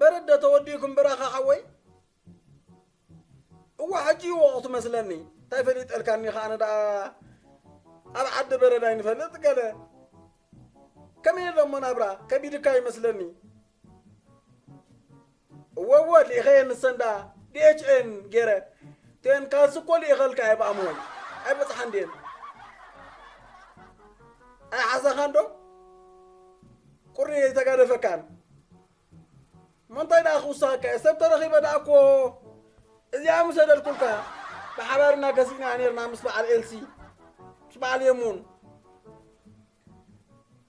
በረደ ተወዲእኩም በረኻ ሓወይ። እዋ ሕጂ እዩ ወቕቱ መስለኒ። እንታይ ፈሊጠልካኒ ከኣ ኣነ ደኣ ኣብ ዓዲ በረድ ኣይንፈልጥ ገለ። ከመይ ደሞ ናብራ ከቢድካ ይመስለኒ። እወ እወ ልኢኸየን ንሰን ደኣ ዲኤችኤን ገይረ። ቴን ካልሲ እኮ ልኢኸልካ እየ ብኣምሆይ። ኣይበጽሓን ድየን? ኣይሓዘኻን ዶ? ቁሪ ኣይተጋደፈካን። እሞ እንታይ ደኣ ክውስኸካ እየ? ሰብ ተረኺበ ደኣ እኮ እዚኣ ምሰደልኩልካ ብሓባር እናገዚእና ኔርና ምስ በዓል ኤልሲ፣ ምስ በዓል የሙን።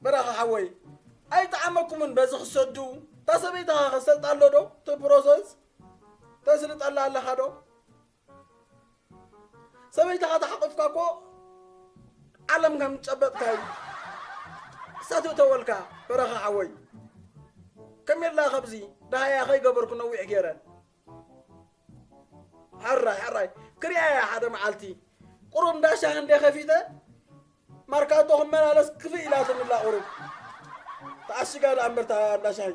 በረኻ ሓወይ ኣይጠዓመኩምን በዚ ክሰዱ። እታ ሰበይትኻ ከሰልጣ ኣሎ ዶ? እቲ ፕሮሰስ ተስልጠላ ኣለኻ ዶ? ሰበይትኻ ተሓቒፍካ እኮ ዓለም ከም ዝጨበጥካ እዩ። እሳትእተወልካ በረኻ ሓወይ። ከመይ ኣላ ካብዚ ደሃያ ከይገበርኩ ነዊሕ ገይረ። ሕራይ ሕራይ ክሪኣ እያ ሓደ መዓልቲ። ቁሩብ እንዳ ሻሂ እንደ ከፊተ ማርካቶ ክመላለስ ክፍእ ኢላትንላ ቁሩብ ተዓሽጋ ደኣ እምበርታ እንዳ ሻሂ።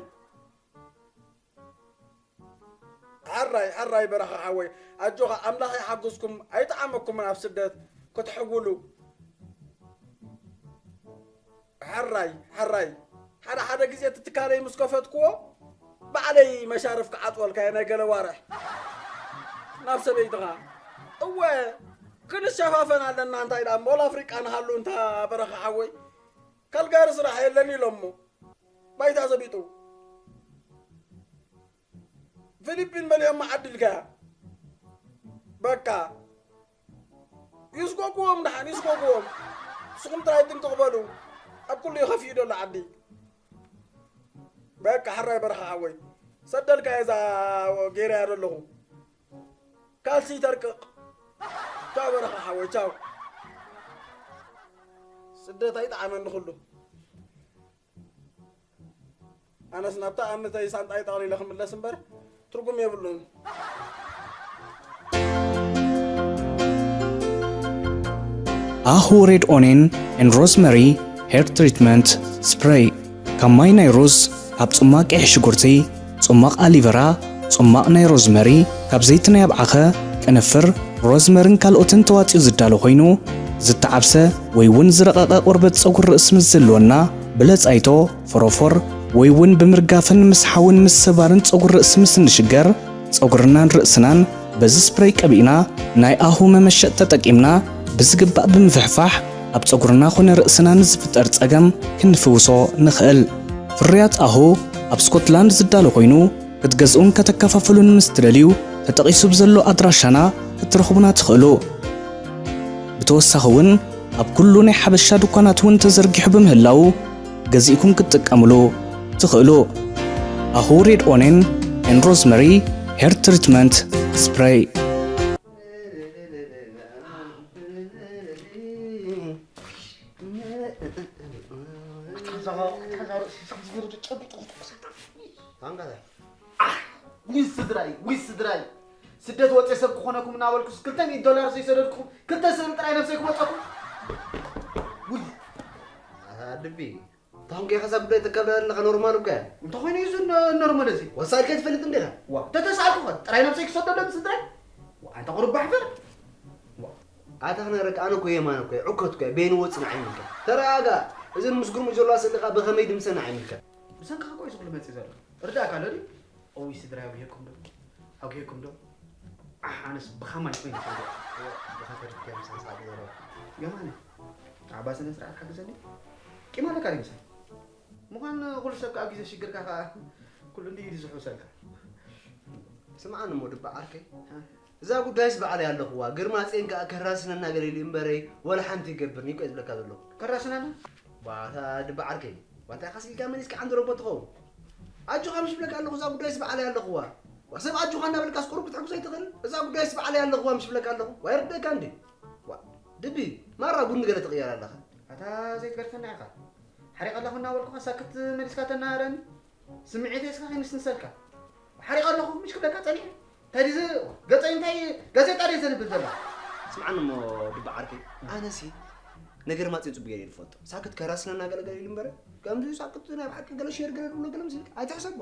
ሕራይ ሕራይ በረኻ ሓወይ ኣጆኻ ኣምላኽ ይሓግዝኩም ኣይጠዓመኩምን ኣብ ስደት ክትሕውሉ። ሕራይ ሕራይ ሓደ ሓደ ግዜ እቲ ትካለይ ምስ ከፈትክዎ ባዕለይ መሻርፍ ክዓፅወልካ እየ ናይ ገለ ዋርሕ ናብ ሰበይትኻ። እወ ክንሸፋፈን ኣለና እንታይ ደኣ እሞ ወላ ኣፍሪቃ ንሃሉ እንታ በረኻ ሓወይ ካልጋሪ ስራሕ የለን ኢሎሞ ባይታ ዘቢጡ ፊሊፒን መሊኦም ዓድልካ በቃ ይስጎግዎም ደሓን ይስጎግዎም። ንስኹም ጥራይ ጥንቅቕ በሉ። ኣብ ኩሉ ይኸፍዩ ደሎ ዓዲ። በቃ ሕራይ በረኻ ሓወይ ሰደልካ እዛ ገይረያ ዘለኹ ካልሲ ተርቅቕ። ቻው በረኻ ሓወይ ቻው። ስደት ኣይጠዓመኒ ኩሉ። ኣነስ ናብታ ኣምተይ ሳንጣይ ጠቕሊለ ክምለስ እምበር ትርጉም የብሉን። ኣሁ ሬድ ኦኔን ኤን ሮዝመሪ ሄር ትሪትመንት ስፕሬይ ካብ ማይ ናይ ሩዝ ካብ ጽማቕ ቀይሕ ሽጉርቲ ጽማቕ ኣሊቨራ ጽማቕ ናይ ሮዝመሪ ካብ ዘይቲ ናይ ኣብዓኸ ቅንፍር ሮዝመርን ካልኦትን ተዋጺኡ ዝዳሎ ኮይኑ ዝተዓብሰ ወይ እውን ዝረቐቐ ቆርበት ጸጉሪ ርእሲ ምስ ዝህልወና ብለጻይቶ፣ ፎሮፎር ወይ እውን ብምርጋፍን ምስሓውን ምስባርን ጸጉሪ ርእሲ ምስ እንሽገር ጸጉርናን ርእስናን በዚ ስፕሬይ ቀቢእና ናይ ኣሁ መመሸጥ ተጠቂምና ብዝግባእ ብምፍሕፋሕ ኣብ ጸጉርና ኮነ ርእስና ንዝፍጠር ጸገም ክንፍውሶ ንኽእል። ፍርያት ኣሁ ኣብ ስኮትላንድ ዝዳሎ ኮይኑ ክትገዝኡን ከተከፋፍሉን ምስ ትደልዩ ተጠቒሱ ብዘሎ ኣድራሻና ክትረኽቡና ትኽእሉ። ብተወሳኺ እውን ኣብ ኩሉ ናይ ሓበሻ ድኳናት እውን ተዘርጊሑ ብምህላዉ ገዚእኩም ክትጥቀምሉ ትኽእሉ። ኣሁ ሬድ ኦኔን ኤን ሮዝመሪ ሄር ትሪትመንት ስፕሬይ። ውይ ስድራይ ውይ ስድራይ ስደት ወፂ ሰብ ክኾነኩም እናበልኩስ ክልተ ሚእቲ ዶላር ዘይሰደድኩም ክልተ ስእሊ ጥራይ ነብሰይ ክመፀኩም ውይ ድቢ ታሁን ከይኸሳ ጉዳይ ተቀብለ ኣለኻ ኖርማል እኮ እያ እንተኾይኑ እዩ ኖርማል እዚ ወሳድ ከይትፈልጥ እንዴታ ዋ ተተሳልኩኸ ጥራይ ነብሰይ ክሰደሎም ስድራይ ኣንተ ቁርባ ሕፈር ኣታ ክነግረካ ኣነ እኮ የማን እኮ ዕኮት እኮ በይኑ ወፅን ዓይምልካ ተረጋጋ እዘን ምስ ግርሙ ዘለዋ ስእልኻ ብኸመይ ድምሰን ዓይምልካ ብሰንክኻ እኮ እዩ ዝኽሉ መፅእ ዘሎ እርዳእካ ኣሎ ድዩ እውይ ስድራይ ኣጉሄኩም ዶ ኣጉሄኩም ዶ ኣሕ ኣነስ ብኸማይ ኮይነ ከይደ ብኻ ተሪፍካ ምሳን ሰዓት ዘረባ የማነ ዓባ ስነ ስርዓት ሓግዘኒ ቂም ኣለካ ድዩ ምሳይ ምዃን ኩሉ ሰብ ከዓ ኣብ ግዜ ሽግርካ ከዓ ኩሉ እንዲ ኢዱ ዝሕውሰልካ ስምዓኒ እሞ ድባ ዓርከይ እዛ ጉዳይስ ባዕለይ ኣለኹዋ ግርማፅዮን ከዓ ከራስነና ገለ ኢሉ እምበረይ ወላ ሓንቲ ይገብርኒ እኮ ዝብለካ ዘለኹ ከራስነና ባታ ድባ ዓርከይ ዋንታ ኢኻ ስኢልካ መሊስካ ዓንዲ ረቦ ትኸውን ኣጆኻ ምሽ ብለካ ኣለኹ እዛ ጉዳይስ ባዕለይ ኣለኹዋ ዋ ሰብ ኣጆኻ እናበልካስ ቁሩብ ክትሕጉስ ኣይትኽእል እዛ ጉዳይስ ባዕለይ ኣለኹዋ ምሽ ብለካ ኣለኹ ዋ ይርደካ እንዲ ዋ ድቢ ማራ ቡኒ ገለ ትቕየር ኣለኻ ኣታ ዘይትገድፈና ኢኻ ሓሪቕ ኣለኹ እናበልኩኻ ሳክት መሊስካ ተናሃረኒ ስምዒተይ እስካ ከይንስንሰልካ ሓሪቕ ኣለኹ ምሽ ክብለካ ጸኒሐ እንታይ ድዚ ገጸይ እንታይ ጋዜጣ ድየ ዘንብል ዘሎ ስምዓኒ እሞ ድባ ዓርከይ ኣነሲ ነገር ማፅን ፅቡቅ እየ ዝፈልጦ ሳክት ከራስነና ገለገለ ኢሉ እምበረ ከምዚ ሳክት ናይ ብሓቂ ገለ ሸር ገለ ዝብሎ ገለ ምስልካ ኣይትሕሰቦ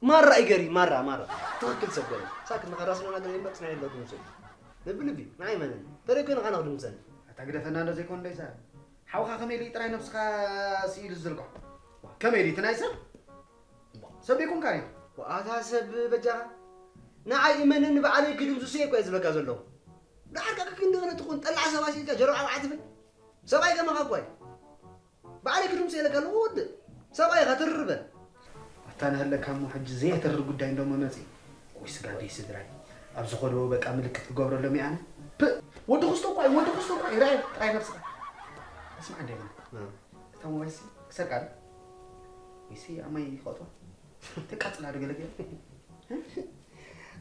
ማራ እዩ ገሪ ማራ ማራ ትኽክል ሰብ ገለ ሳክት ንኸራስና ነገር ይመጽና የለ ድምፁ ንብልቢ ንዓይ መነን ተደኮ ንኻ ንኽድምሰን ኣታ ግደፈና እንዶ ዘይኮን ዶ ይዛረብ ሓውኻ ከመይ ኢሉ ጥራይ ነብስኻ ስኢሉ ዝዝርግሖ ከመይ ኢሉ እቲ ናይ ሰብ ሰብ ደይኮንካ ሪኢኻ ኣታ ሰብ በጃኻ ንዓይ እመነኒ ባዕለይ ክድምስሶ እየ እኮ እየ ዝብለካ ዘለኹ ደሓር ከኣ ክንዲ ገለ ትኹን ጠላዕ ሰብ ኣሲልካ ጀርባዓ ባዓ ትብል ሰብኣይ ከማኻ እኮ እዩ ባዕለይ ክድምስሶ ኢለካ ኣለኹ ወድእ ሰብኣይ ኢኻ ትርር በል ኣታ ንሃለካ እሞ ሕጂ ዘየትርር ጉዳይ እንዶ መመጺ ወይ ስጋ ደይ ስድራይ ኣብ ዝኸድዎ በቃ ምልክት ክገብረሎም እየ ኣነ ፕእ ወዲ ክስቶ እኳ እዩ ወዲ ክስቶ እኳ እዩ ራይ ጥራይ ነብስኻ እስማዕ እንደ እታ ሞባይልሲ ክሰርቃ ዶ ወይሲ ኣብ ማይ ይኸእቶ ተቃጽላ ዶ ገለ ገለ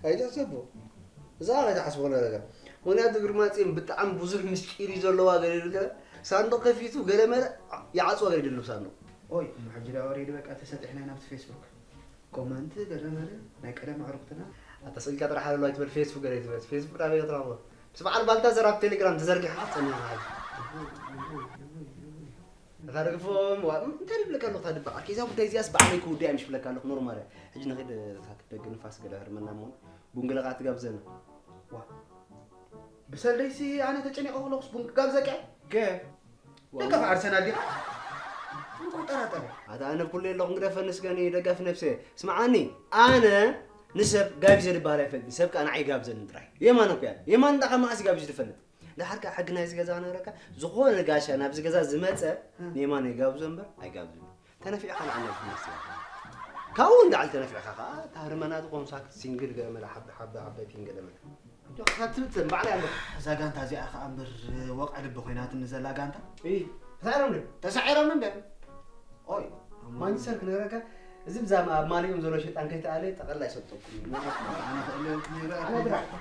ኣይትሕሰቦ እዛ ከይትሓስቦ ነበረካ ምክንያቱ ግርማፅዮን ብጣዕሚ ብዙሕ ምስጢር እዩ ዘለዋ ገለ ኢሉ ገለ ሳንዱቕ ከፊቱ ገለ መለ ይዓፅዋ ገለ ይደሉ ሳንዱቕ ኦይ እሞ ሕጂ ዳ ኦሬዲ በቃ ተሰጢሕና ናብቲ ፌስቡክ ኮመንት ገለ መለ ናይ ቀደም ኣዕሩኽትና ኣታ ስእልካ ጥራሕ ኣለዋ ይትበል ፌስቡክ ገለ ይትበል ፌስቡክ ዳ በይ ትረኽቦ ምስ በዓል ባልታ ዘራብ ቴሌግራም ተዘርጊሓ ፀኒሓ እታ ርግፎም ዋ እንታይ ይብለካ ኣለኹ እታ ድባቕ ኣኪ እዛ ጉዳይ እዚኣስ ባዕለይ ክውድያ ምሽ ብለካ ኣለኹ ኖርማል እያ ሕጂ ንኺድ እታ ክትደግ ንፋስ ገለ ህርመና እሞ ቡን ገለ ኸዓ ትጋብዘና ዋ ብሰልደይሲ ኣነ ተጨኒቐ ከለኹስ ቡን ክጋብዘካ እየ ገ ደጋፊ ኣርሰናል ዲኻ እንኳ ጠራጠረ ኣታ ኣነ ኩሉ የለኹም ግደፈ ንስገኒ ደጋፊ ነፍሰ ስምዓኒ ኣነ ንሰብ ጋቢዘ ድበሃል ኣይፈልጥን ሰብ ከዓ ንዓይ ጋብዘኒ ጥራይ የማን እኮ እያ የማን እንዳ ካብ መዓስ ጋቢዙ ዝፈልጥ ደሓር ከዓ ሕጊ ናይዚ ገዛ ክነግረካ ዝኾነ ጋሻ ናብዚ ገዛ ዝመፀ ንየማን ይጋብዞ እምበር ኣይጋብዝን እዩ። ተነፊዕካ ንዓና ዝመስል ካብኡ እንዳዕል ተነፊዕካ ከዓ ታህርመና ዝኾን ሳክት ሲንግል ገመዳ ሓቢ ሓቢ ዓባይ ፒን ገለመዳ ክትብትን ባዕላ እንዶ እዛ ጋንታ እዚኣ ከዓ እምበር ወቕዒ ልቢ ኮይናትኒ ዘላ ጋንታ እይ ተሳዒሮም ዶ ተሳዒሮም እንደ ኦይ ማንቸስተር ክነግረካ እዚ ብዛ ኣብ ማሊኦም ዘሎ ሸጣን ከይተኣለ ጠቐላ ይሰጠኩም እዩ ኣነ ክእለ ክነግረካ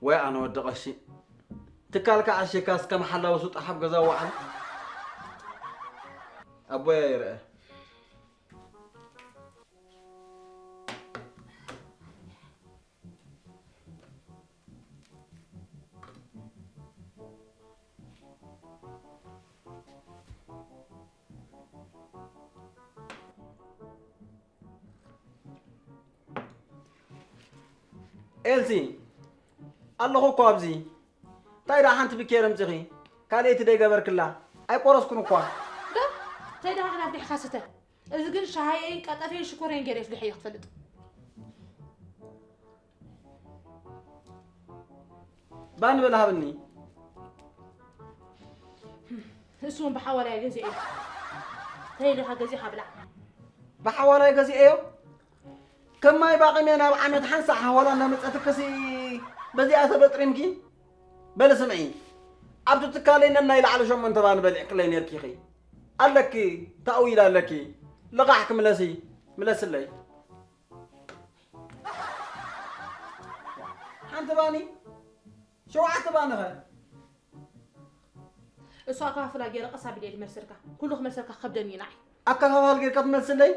ወይ ኣነ ወዲ ቀሺ ትካልካ ዓሽካስ ከም ሓላዊ ሱጣሕ ኣብ ገዛ ዋዕል ኣቦያ ይርአ ኤልሲ ኣለኹ እኮ ኣብዚ እንታይ ደኣ ሓንቲ ብኬር ኣምጺኺ ካልኣይቲ ደይገበርክላ ኣይቆረስኩን እኳ ዶ እንታይ ደኣ ክናፍዲሕካ ስተ እዚ ግን ሻሃየይን ቀጠፈይን ሽኮረይን ገይረ የፍልሐዮ ክትፈልጥ ባኒ በል ሃብኒ። እሱ እውን ብሓዋላ እየ ገዚኤዮ። እንታይ ኢልካ ገዚእካ ብላዕ። ብሓዋላ እየ ገዚኤዮ። ከም ማይ ባቒመ ናብ ዓመት ሓንሳእ ሓዋላ እናመፀትክሲ በዚኣ ተበጥሪምኪ። በሊ ስምዒ፣ ኣብቲ ትካለይ ነናይ ላዕሊ ሸሞንተ ባኒ በሊዕክለይ ነይርኪ ኢኺ። ኣለኪ፣ ታእዊል ኣለኪ። ልቓሕ ክምለሲ፣ ምለስለይ። ሓንቲ ባኒ ሸውዓተ ባኒ ኸ? እሱ ኣካፋፍላ ገይረ ቀስ ኣቢለ እየ ዝመልሰልካ። ኩሉ ክመልሰልካ ክኸብደኒ እዩ ንዓይ። ኣካፋፋል ጌርካ ትመልስለይ?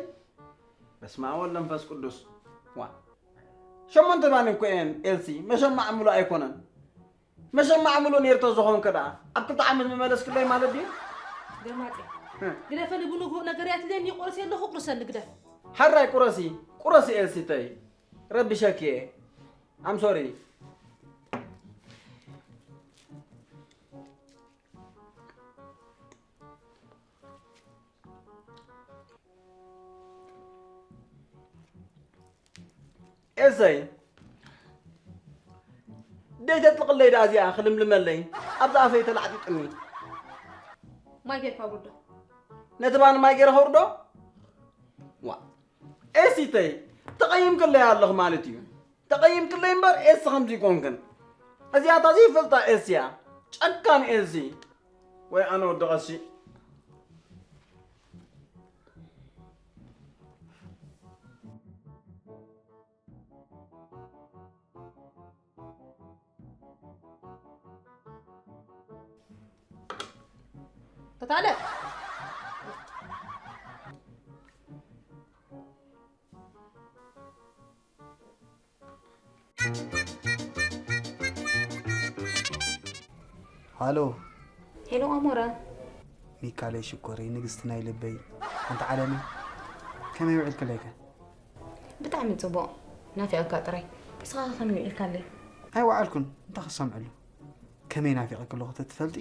በስመ ኣብ ወወልድ ወመንፈስ ቅዱስ። ዋ ሸሞንተ ባኒ እኮ እየን ኤልሲ፣ መሸማዕ ምሉእ ኣይኮነን። መሸማዕ ምሉእ ነይሩ ተዝኾንከ ደኣ ኣብ ክልተ ዓመት ምመለስክለይ ማለት ድዩ? ገማጤ ግደፈኒ፣ ብንግሁእ ነገር እያ ትብለኒ፣ ይቆርስ የለኹ፣ ቁርሰኒ ግደፍ። ሕራይ ቁረሲ፣ ቁረሲ ኤልሲተይ፣ ረቢሸኪ እየ። I'm sorry። ኤልሰይ ደይ ተጥልቕለይ ደኣ እዚኣ ክልምልመለይ ኣብዛ ኣፈይ ተላዕጢጥኒ። ማይ ጌርካ ውርዶ። ነቲ ባኒ ማይ ገይረ ከውርዶ? ዋ ኤሲተይ ተቐይምክለይ ኣለኽ ማለት እዩ። ተቐይምክለይ እምበር ኤሲ ከምዚ ይኮንክን። እዚኣታ ዘይፈልጣ ኤሲ እያ። ጨካን ኤሲ። ወይ ኣነ ወዲ ቀሺ። ተታለ ኣሎ። ሄሎ ኣሞረ። ሚካለይ ሽኮረይ፣ ንግስቲ ናይ ልበይ፣ ሓንቲ ዓለመይ፣ ከመይ ውዒልክለይ ከ? ብጣዕሚ ጽቡቕ። ናፊቐካ ጥራይ። እስኻ ከመይ ውዒልካለይ? ኣይወዓልኩን፣ እንታይ ክሰምዕሉ? ከመይ ናፊቐኪ ኣለኹ ተትፈልጢ?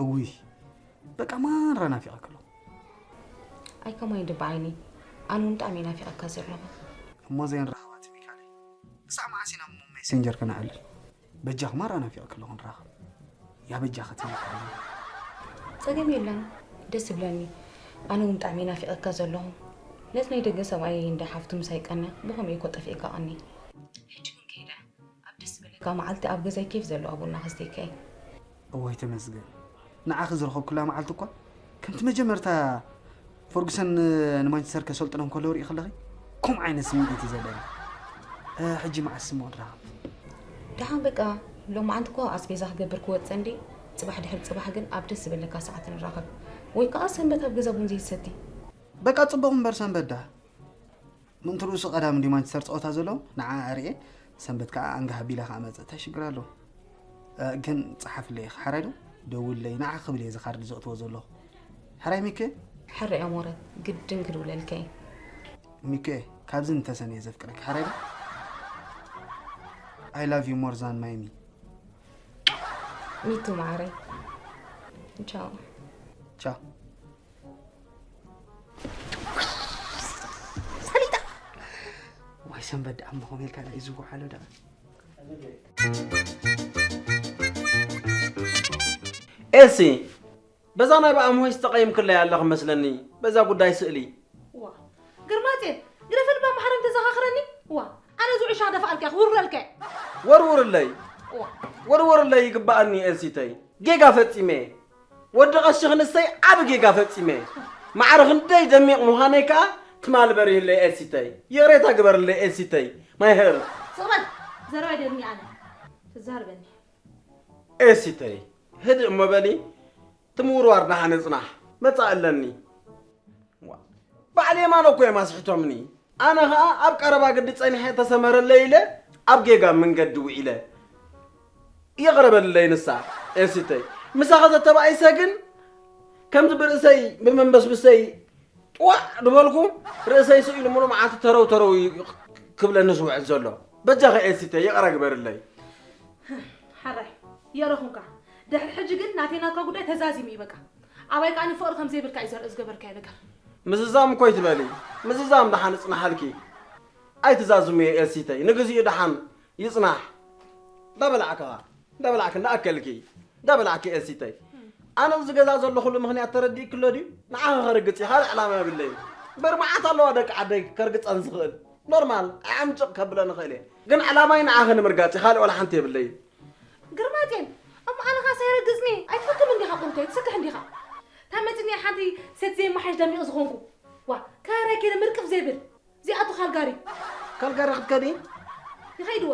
እውይ፣ በቃ ማራ ናፊቐኪ ኣለኹ። ኣይ ከማይ ድበ ዓይኒ። ኣነ እውን ብጣዕሚ ናፊቐካ ዘለኹ። እሞ ዘይንራኸባ እቲ ሚካለይ፣ ክሳዕ መዓስ ኢና እሞ ሜሴንጀር ከነዕልል? በጃኺ ማራ ናፊቐኪ ኣለኹ፣ ንራኸብ። ያ በጃኺ እቲ ሚካለይ። ጸገም የለን። ደስ ይብለኒ። ኣነ እውን ብጣዕሚ ናፊቐካ ዘለኹ። ነቲ ናይ ደገ ሰብኣይ እንዳ ሓፍቱ ምሳይ ቀነ፣ ብኸምኡ እኮ ጠፊእካ ቀኒ። ሕጂ እውን ከይደ። ኣብ ደስ ዝበለካ መዓልቲ ኣብ ገዛይ ኬፍ ዘለዋ ቡና ከስተይካ እየ። እዋይ ተመስገን፣ ንዓኺ ዝረኸብኩላ መዓልቲ እኳ ከምቲ መጀመርታ ፈርጉሰን ንማንቸስተር ከሰልጥኖም ከለዉ ሪኢ ከለኺ ከምኡ ዓይነት ስምዒት እዩ ዘለኒ። እ፣ ሕጂ መዓስ እሞ ንራኸብ? ደሓን በቃ፣ ሎማዓንቲ እኮ ኣስቤዛ ክገብር ክወፅእ እንዲ፣ ፅባሕ ድሕሪ ፅባሕ ግን ኣብ ደስ ዝበለካ ሰዓት ንራኸብ። ወይ ከዓ ሰንበት ኣብ ገዛ ቡን ዘይትሰቲ። በቃ ጽቡቕ እምበር ሰንበት ደኣ። ምእንቲ ርእሱ ቀዳም እንዲ ማንቸስተር ጸወታ ዘሎ ንዓ ኣርኤ፣ ሰንበት ከዓ ኣንጋ ሃቢላ ከዓ መጽእ፣ እንታይ ሽግር ኣለዎ? እ፣ ግን ጸሓፍለይ ኢኺ፣ ሓራይ ዶ? ደውለይ፣ ንዓ ክብል እየ እዚ ካርድ ዘእትዎ ዘለኹ። ሓራይ ሚከ? ሕራይ ኣሞረ፣ ግድን ክድውለልካ እየ። ሚከ፣ ካብዚ ንተሰነ እየ ዘፍቅረኪ፣ ሓራይ ዶ? I love you more than my me። ሚቱ ማዕረይ። ቻው። ቻው። ሰሊጣ። ዋይ ሰንበት ደኣ እሞ ከመይ ኢልካ ደኣ እዩ ዝወዓሎ ደኣ? ኤሲ፣ በዛ ናይ ብኣምሆይ ዝተቐይምክለይ ኣለኺ መስለኒ፣ በዛ ጉዳይ ስእሊ። ዋ ግርማጼን፣ ግደፈኒ እባ መሓረም ተዘኻኽረኒ። ዋ ኣነ እዚ ዑሻ ደፋኣልካ ክውርረልካ። ወርውርለይ፣ ዋ ወርውርለይ ይግባኣኒ ኤልሲተይ። ጌጋ ፈጺመ። ወዲ ቀሺ ክንሰይ ዓቢ ጌጋ ፈጺመ። ማዕረ ክንደይ ደሚቕ ምዃነይ ከኣ ትማል በሪህለይ ኤልሲተይ። ይቕሬታ ግበርለይ ኤልሲተይ። ማይ ሄርት። ስቕ በል ዘረባይ ደልኒ ኣነ። ትዛርበኒ። ኤልሲተይ ህድእ እሞ በሊ። ትምውርዋር ደሓን እጽናሕ። መጻኢ ኣለኒ። ዋ፣ በዓል የማነ እኮ እዮም ኣስሒቶምኒ። ኣነ ኸኣ ኣብ ቀረባ ግዲ ጸኒሐ ተሰመረለይ ኢለ ኣብ ጌጋ መንገዲ ውዒለ። ይቕረ በልለይ ንሳ ኤልሲተይ። ምሳኺ ዘተባኢሰ ግን ከምዚ ብርእሰይ ብመንበስብሰይ ጥዋዕ ድበልኩ ርእሰይ ስኢሉ ሙሉእ መዓልቲ ተረው ተረው እዩ ክብለኒ ዝውዕል ዘሎ። በጃኺ ኤልሲተይ ይቕረ ግበርለይ። ሓራይ የረኹምካ። ድሕሪ ሕጂ ግን ናተይ ናትካ ጉዳይ ተዛዚሙ እዩ በቃ። ኣባይ ከኣ ንፍቕሪ ከም ዘይብልካ እዩ ዘርኢ ዝገበርካዮ ነገር። ምዝዛም እኮ ይትበሊ። ምዝዛም ደሓን እጽናሓልኪ። ኣይትዛዝምዮ ኤልሲተይ። ንግዚኡ ደሓን ይጽናሕ። እንዳበላዕካ፣ እንዳበላዕኪ፣ እንዳኣከልኪ፣ እንዳበላዕኪ ኤልሲተይ። ኣነ ኣብዚ ገዛ ዘለኹሉ ምኽንያት ተረዲእክሎ ድዩ? ንዓኺ ከርግጽ እየ፣ ካልእ ዕላማ የብለይን። እምበር መዓት ኣለዋ ደቂ ዓደይ ከርግጸን ዝኽእል። ኖርማል፣ ኣዕምጭቕ ከብለን እኽእል እየ። ግን ዕላማይ ንዓኺ ንምርጋጽ እዩ፣ ካልእ ወላ ሓንቲ የብለይን። ግርማጤን፣ እሞ ኣነ ኸኣ ሳይረግጽኒ ኣይትፈቱን እንዲኻ ቁንቶ፣ ትስክሕ እንዲኻ። ታመጽኒ ሓንቲ ሴት ዘይመሓሽ ደሚቕ ዝኾንኩ። ዋ፣ ከረኪ ምርቅፍ ዘይብል። እዚኣቱ ካልጋሪ። ካልጋሪ ክትከዲ? ይኸይድዎ።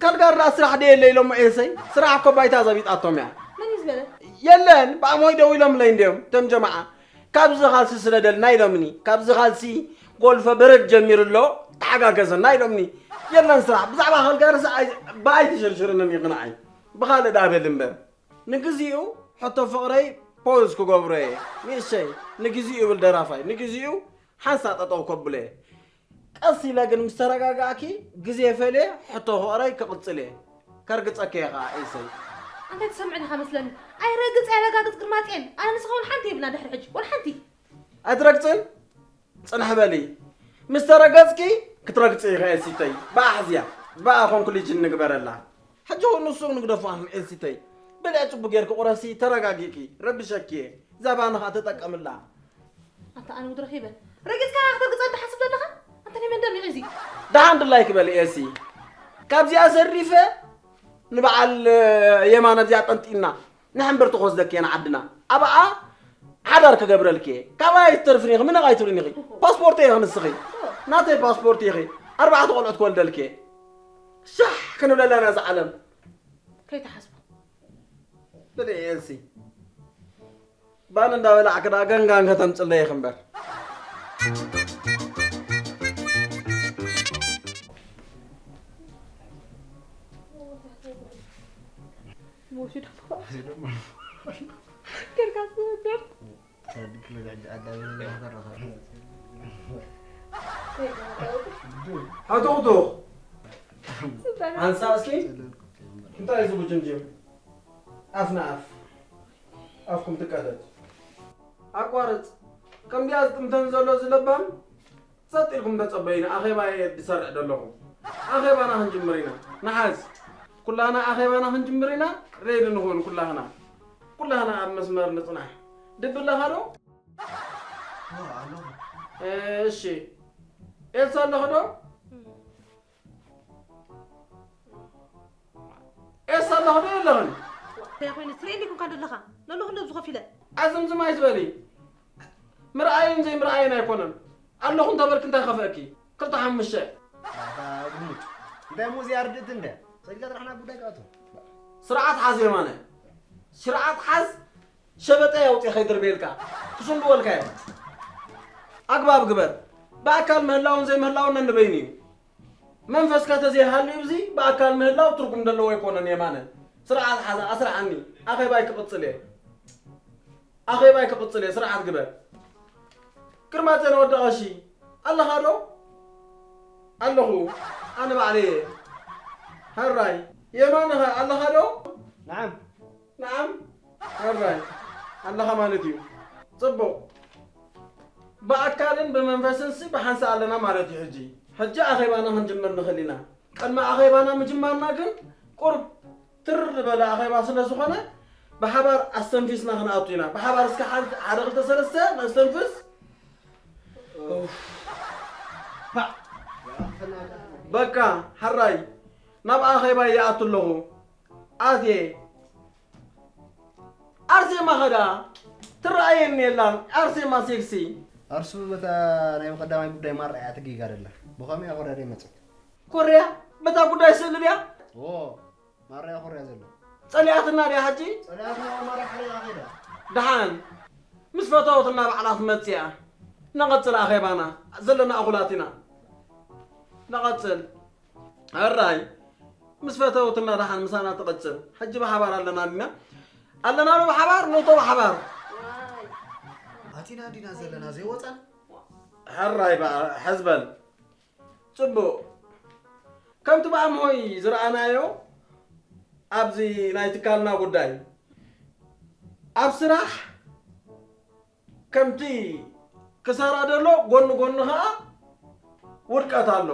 ካልጋሪ ደኣ ስራሕ ደየለ ኢሎም ኤሰይ። ስራሕ እኮ ባይታ ዘቢጣቶም እያ። መን እዩ ዝበለ? የለን፣ ብኣሞይ ደው ኢሎምለይ እንድዮም፣ እቶም ጀማዓ። ካብዚ ካልሲ ስደደልና ኢሎምኒ። ካብዚ ካልሲ ጎልፈ በረድ ጀሚሩ ኣሎ፣ ተሓጋገዘና ኢሎምኒ። የለን ስራሕ፣ ብዛዕባ ካልጋሪ ብኣይ ትሽርሽርንን ይቕንዓይ። ብኻልእ ደኣ በል እምበር። ንግዚኡ ሕቶ ፍቕረይ ፖዝ ክገብሮ እየ። ንእሸይ፣ ንግዚኡ ይብል ደራፋይ። ንግዚኡ ሓንሳ ጠጠው ከብሎ እየ። ቀስ ኢለ ግን ምስ ተረጋጋእኪ ግዜ ፈልየ ሕቶ ፍቕረይ ክቕጽል እየ። ከርግጸኪ እየ ኸኣ ኤሰይ። ኣንተ ትሰምዕኒ ኢኻ መስለኒ። ኣይረግጽ ኣይረጋግጽ ግርማጽዮን። ኣነ ንስኻ ወላ ሓንቲ የብልና ድሕሪ ሕጂ። ወላ ሓንቲ። ኣይትረግጽን? ጽንሕ በሊ። ምስ ተረገጽኪ ክትረግጺ ኢኺ ኤልሲተይ። ብኣ ሕዝያ። ብኣ ኮንክሉጅን ንግበረላ። ሕጂ እውን ንሱ ንግደፎ ኣን ኤልሲተይ። ብልዒ ጽቡቕ ጌርኪ ቁረሲ፣ ተረጋጊእኪ። ረቢሸኪ እየ። እዛ ባኒ ኸኣ ተጠቀምላ። ኣንተ ኣነ ውድ ረኺበ። ረጊጽካ ክትርግጸ ትሓስብ ዘለኻ? ኣንተ ናይ መን ደም ይቕዚ? ደሓን ድላይኪ በሊ ኤልሲ። ካብዚኣ ሰሪፈ ንበዓል የማነ ኣብዚኣ ጠንጢና ንሕንብርቲ ክወስደኪ እየ ንዓድና። ኣብኣ ሓዳር ክገብረልኪ እየ። ካብኣ ኣይትተርፍን ኢኺ፣ ምነቕ ኣይትብልን ኢኺ። ፓስፖርተይ ኢኺ ንስኺ። ናተይ ፓስፖርት ኢኺ። ኣርባዕተ ቆልዑት ክወልደልኪ እየ። ሻሕ ክንብለላ ኢና እዛ ዓለም። ከይትሓስቡ። ብልዒ ኤልሲ። ባን እንዳበላዕኪ ደኣ ገንጋን ከተምጽለይ ኢኺ እምበር። ጌርካ ትወደድ። ሃቶቕቶቕ። ኣንሳ እስኪ። እንታይ እዩ ዝጉጅምጅም? ኣፍ ንኣፍ ኣፍኩም ትቀደድ። ኣቋርፅ። ከምዚኣ ዝጥምተን ዘሎ ዝለባም ጸጥ ኢልኩም ተጸበዩኒ። ኣኼባ እየ ዝሰርዕ ዘለኹ። ኣኼባና ክንጅምር ኢና። ንሓዝ። ኩላህና ኣኼባና ክንጅምር ኢና። ሬዲ ንኹን ኩላህና። ኩላህና ኣብ መስመር ንጽናሕ። ድቢ ኣለኻ ዶ? ኣለኹ። እሺ። ኤልሳ ኣለኺ ዶ? ኤልሳ ኣለኺ ዶ የለኽን? እንታይ ኮይኑ ትርእየኒ ኢልኩምካ ዘለኻ? ነሉ ክንደብ ዝኾፍ ኢለ። ኣዝምዝም ኣይትበሊ። ምርኣይን ዘይምርኣይን ኣይኮነን። ኣለኹ እንተበልክ እንታይ ከፍአኪ? ክልተ ሓሙሽተ። ኣታ ጉሙጭ። እንታይ እሞ እዚኣ ርድእቲ እንደ? ሰጊዳ ጥራሕ ናብ ጉዳይ ክኣቱ። ስርዓት ሓዝ የማነ። ስርዓት ሓዝ። ሸበጠ ኣውፂአ ከይድርበየልካ ክስንድወልካ እዮም። ኣግባብ ግበር። ብኣካል ምህላውን ዘይምህላውን ነንበይኑ እዩ። መንፈስካ ተዘይሃልዩ እዚ ብኣካል ምህላው ትርጉም ዘለዎ ኣይኮነን የማነ። ስርዓት ሓዝ ኣስርዓኒ። ኣኼባይ ክቕፅል እየ። ኣኼባይ ክቕፅል እየ። ስርዓት ግበር። ግርማፀን ወዲ ቀሺ ኣለኻ ዶ? ኣለኹ። ኣነ ባዕለይ እየ። ሕራይ የማነ ኸ ኣለኻ ዶ? ንዓም። ንዓም። ሕራይ ኣለኻ ማለት እዩ። ፅቡቕ። ብኣካልን ብመንፈስን ሲ ብሓንሳእ ኣለና ማለት እዩ። ሕጂ ሕጂ ኣኼባና ክንጅምር ንኽእል ኢና። ቅድሚ ኣኼባና ምጅማርና ግን ቁርብ ትር ዝበለ ኣኼባ ስለ ዝኾነ ብሓባር ኣስተንፊስና ክንኣቱ ኢና። ብሓባር እስከ ሓደ ክልተ ሰለስተ ነስተንፍስ። በቃ ሕራይ ናብ ኣኼባ ይኣቱ ኣለኹ። ኣትየ ኣርሴማ ኸዳ ትረኣየኒ የላን። ኣርሴማ ሴክሲ ኣርሱ በታ ናይ ቀዳማይ ጉዳይ ማራ እያ ትጊጋ ደላ። ብኸመይ ኮርያ ደይ መጽት? ኮርያ በታ ጉዳይ ስእሊ ድያ? ዎ ማራ እያ ኮርያ ዘሎ። ጸሊኣትና ድያ ሕጂ? ጸሊኣትና ማራ ሓሪቓ ኸይዳ። ደሓን ምስ ፈተወትና ባዕላ ትመጽእ እያ። ነቐጽል ኣኼባና ዘለና እኹላት ኢና። ነቐጽል። ሕራይ ምስ ፈተውትና ደሓን ምሳና ትቕጽል። ሕጂ ብሓባር ኣለና ዲና? ኣለና ዶ ብሓባር? ኖቶ ብሓባር። ኣቲና ዲና ዘለና ዘይወጻና? ሕራይ በኣ ሕዝበል። ጽቡቕ። ከምቲ ብኣምሆይ ዝረኣናዮ ኣብዚ ናይ ትካልና ጉዳይ ኣብ ስራሕ ከምቲ ክሳራ ዘሎ ጎኒ ጎኒ ኸዓ ውድቀት ኣሎ።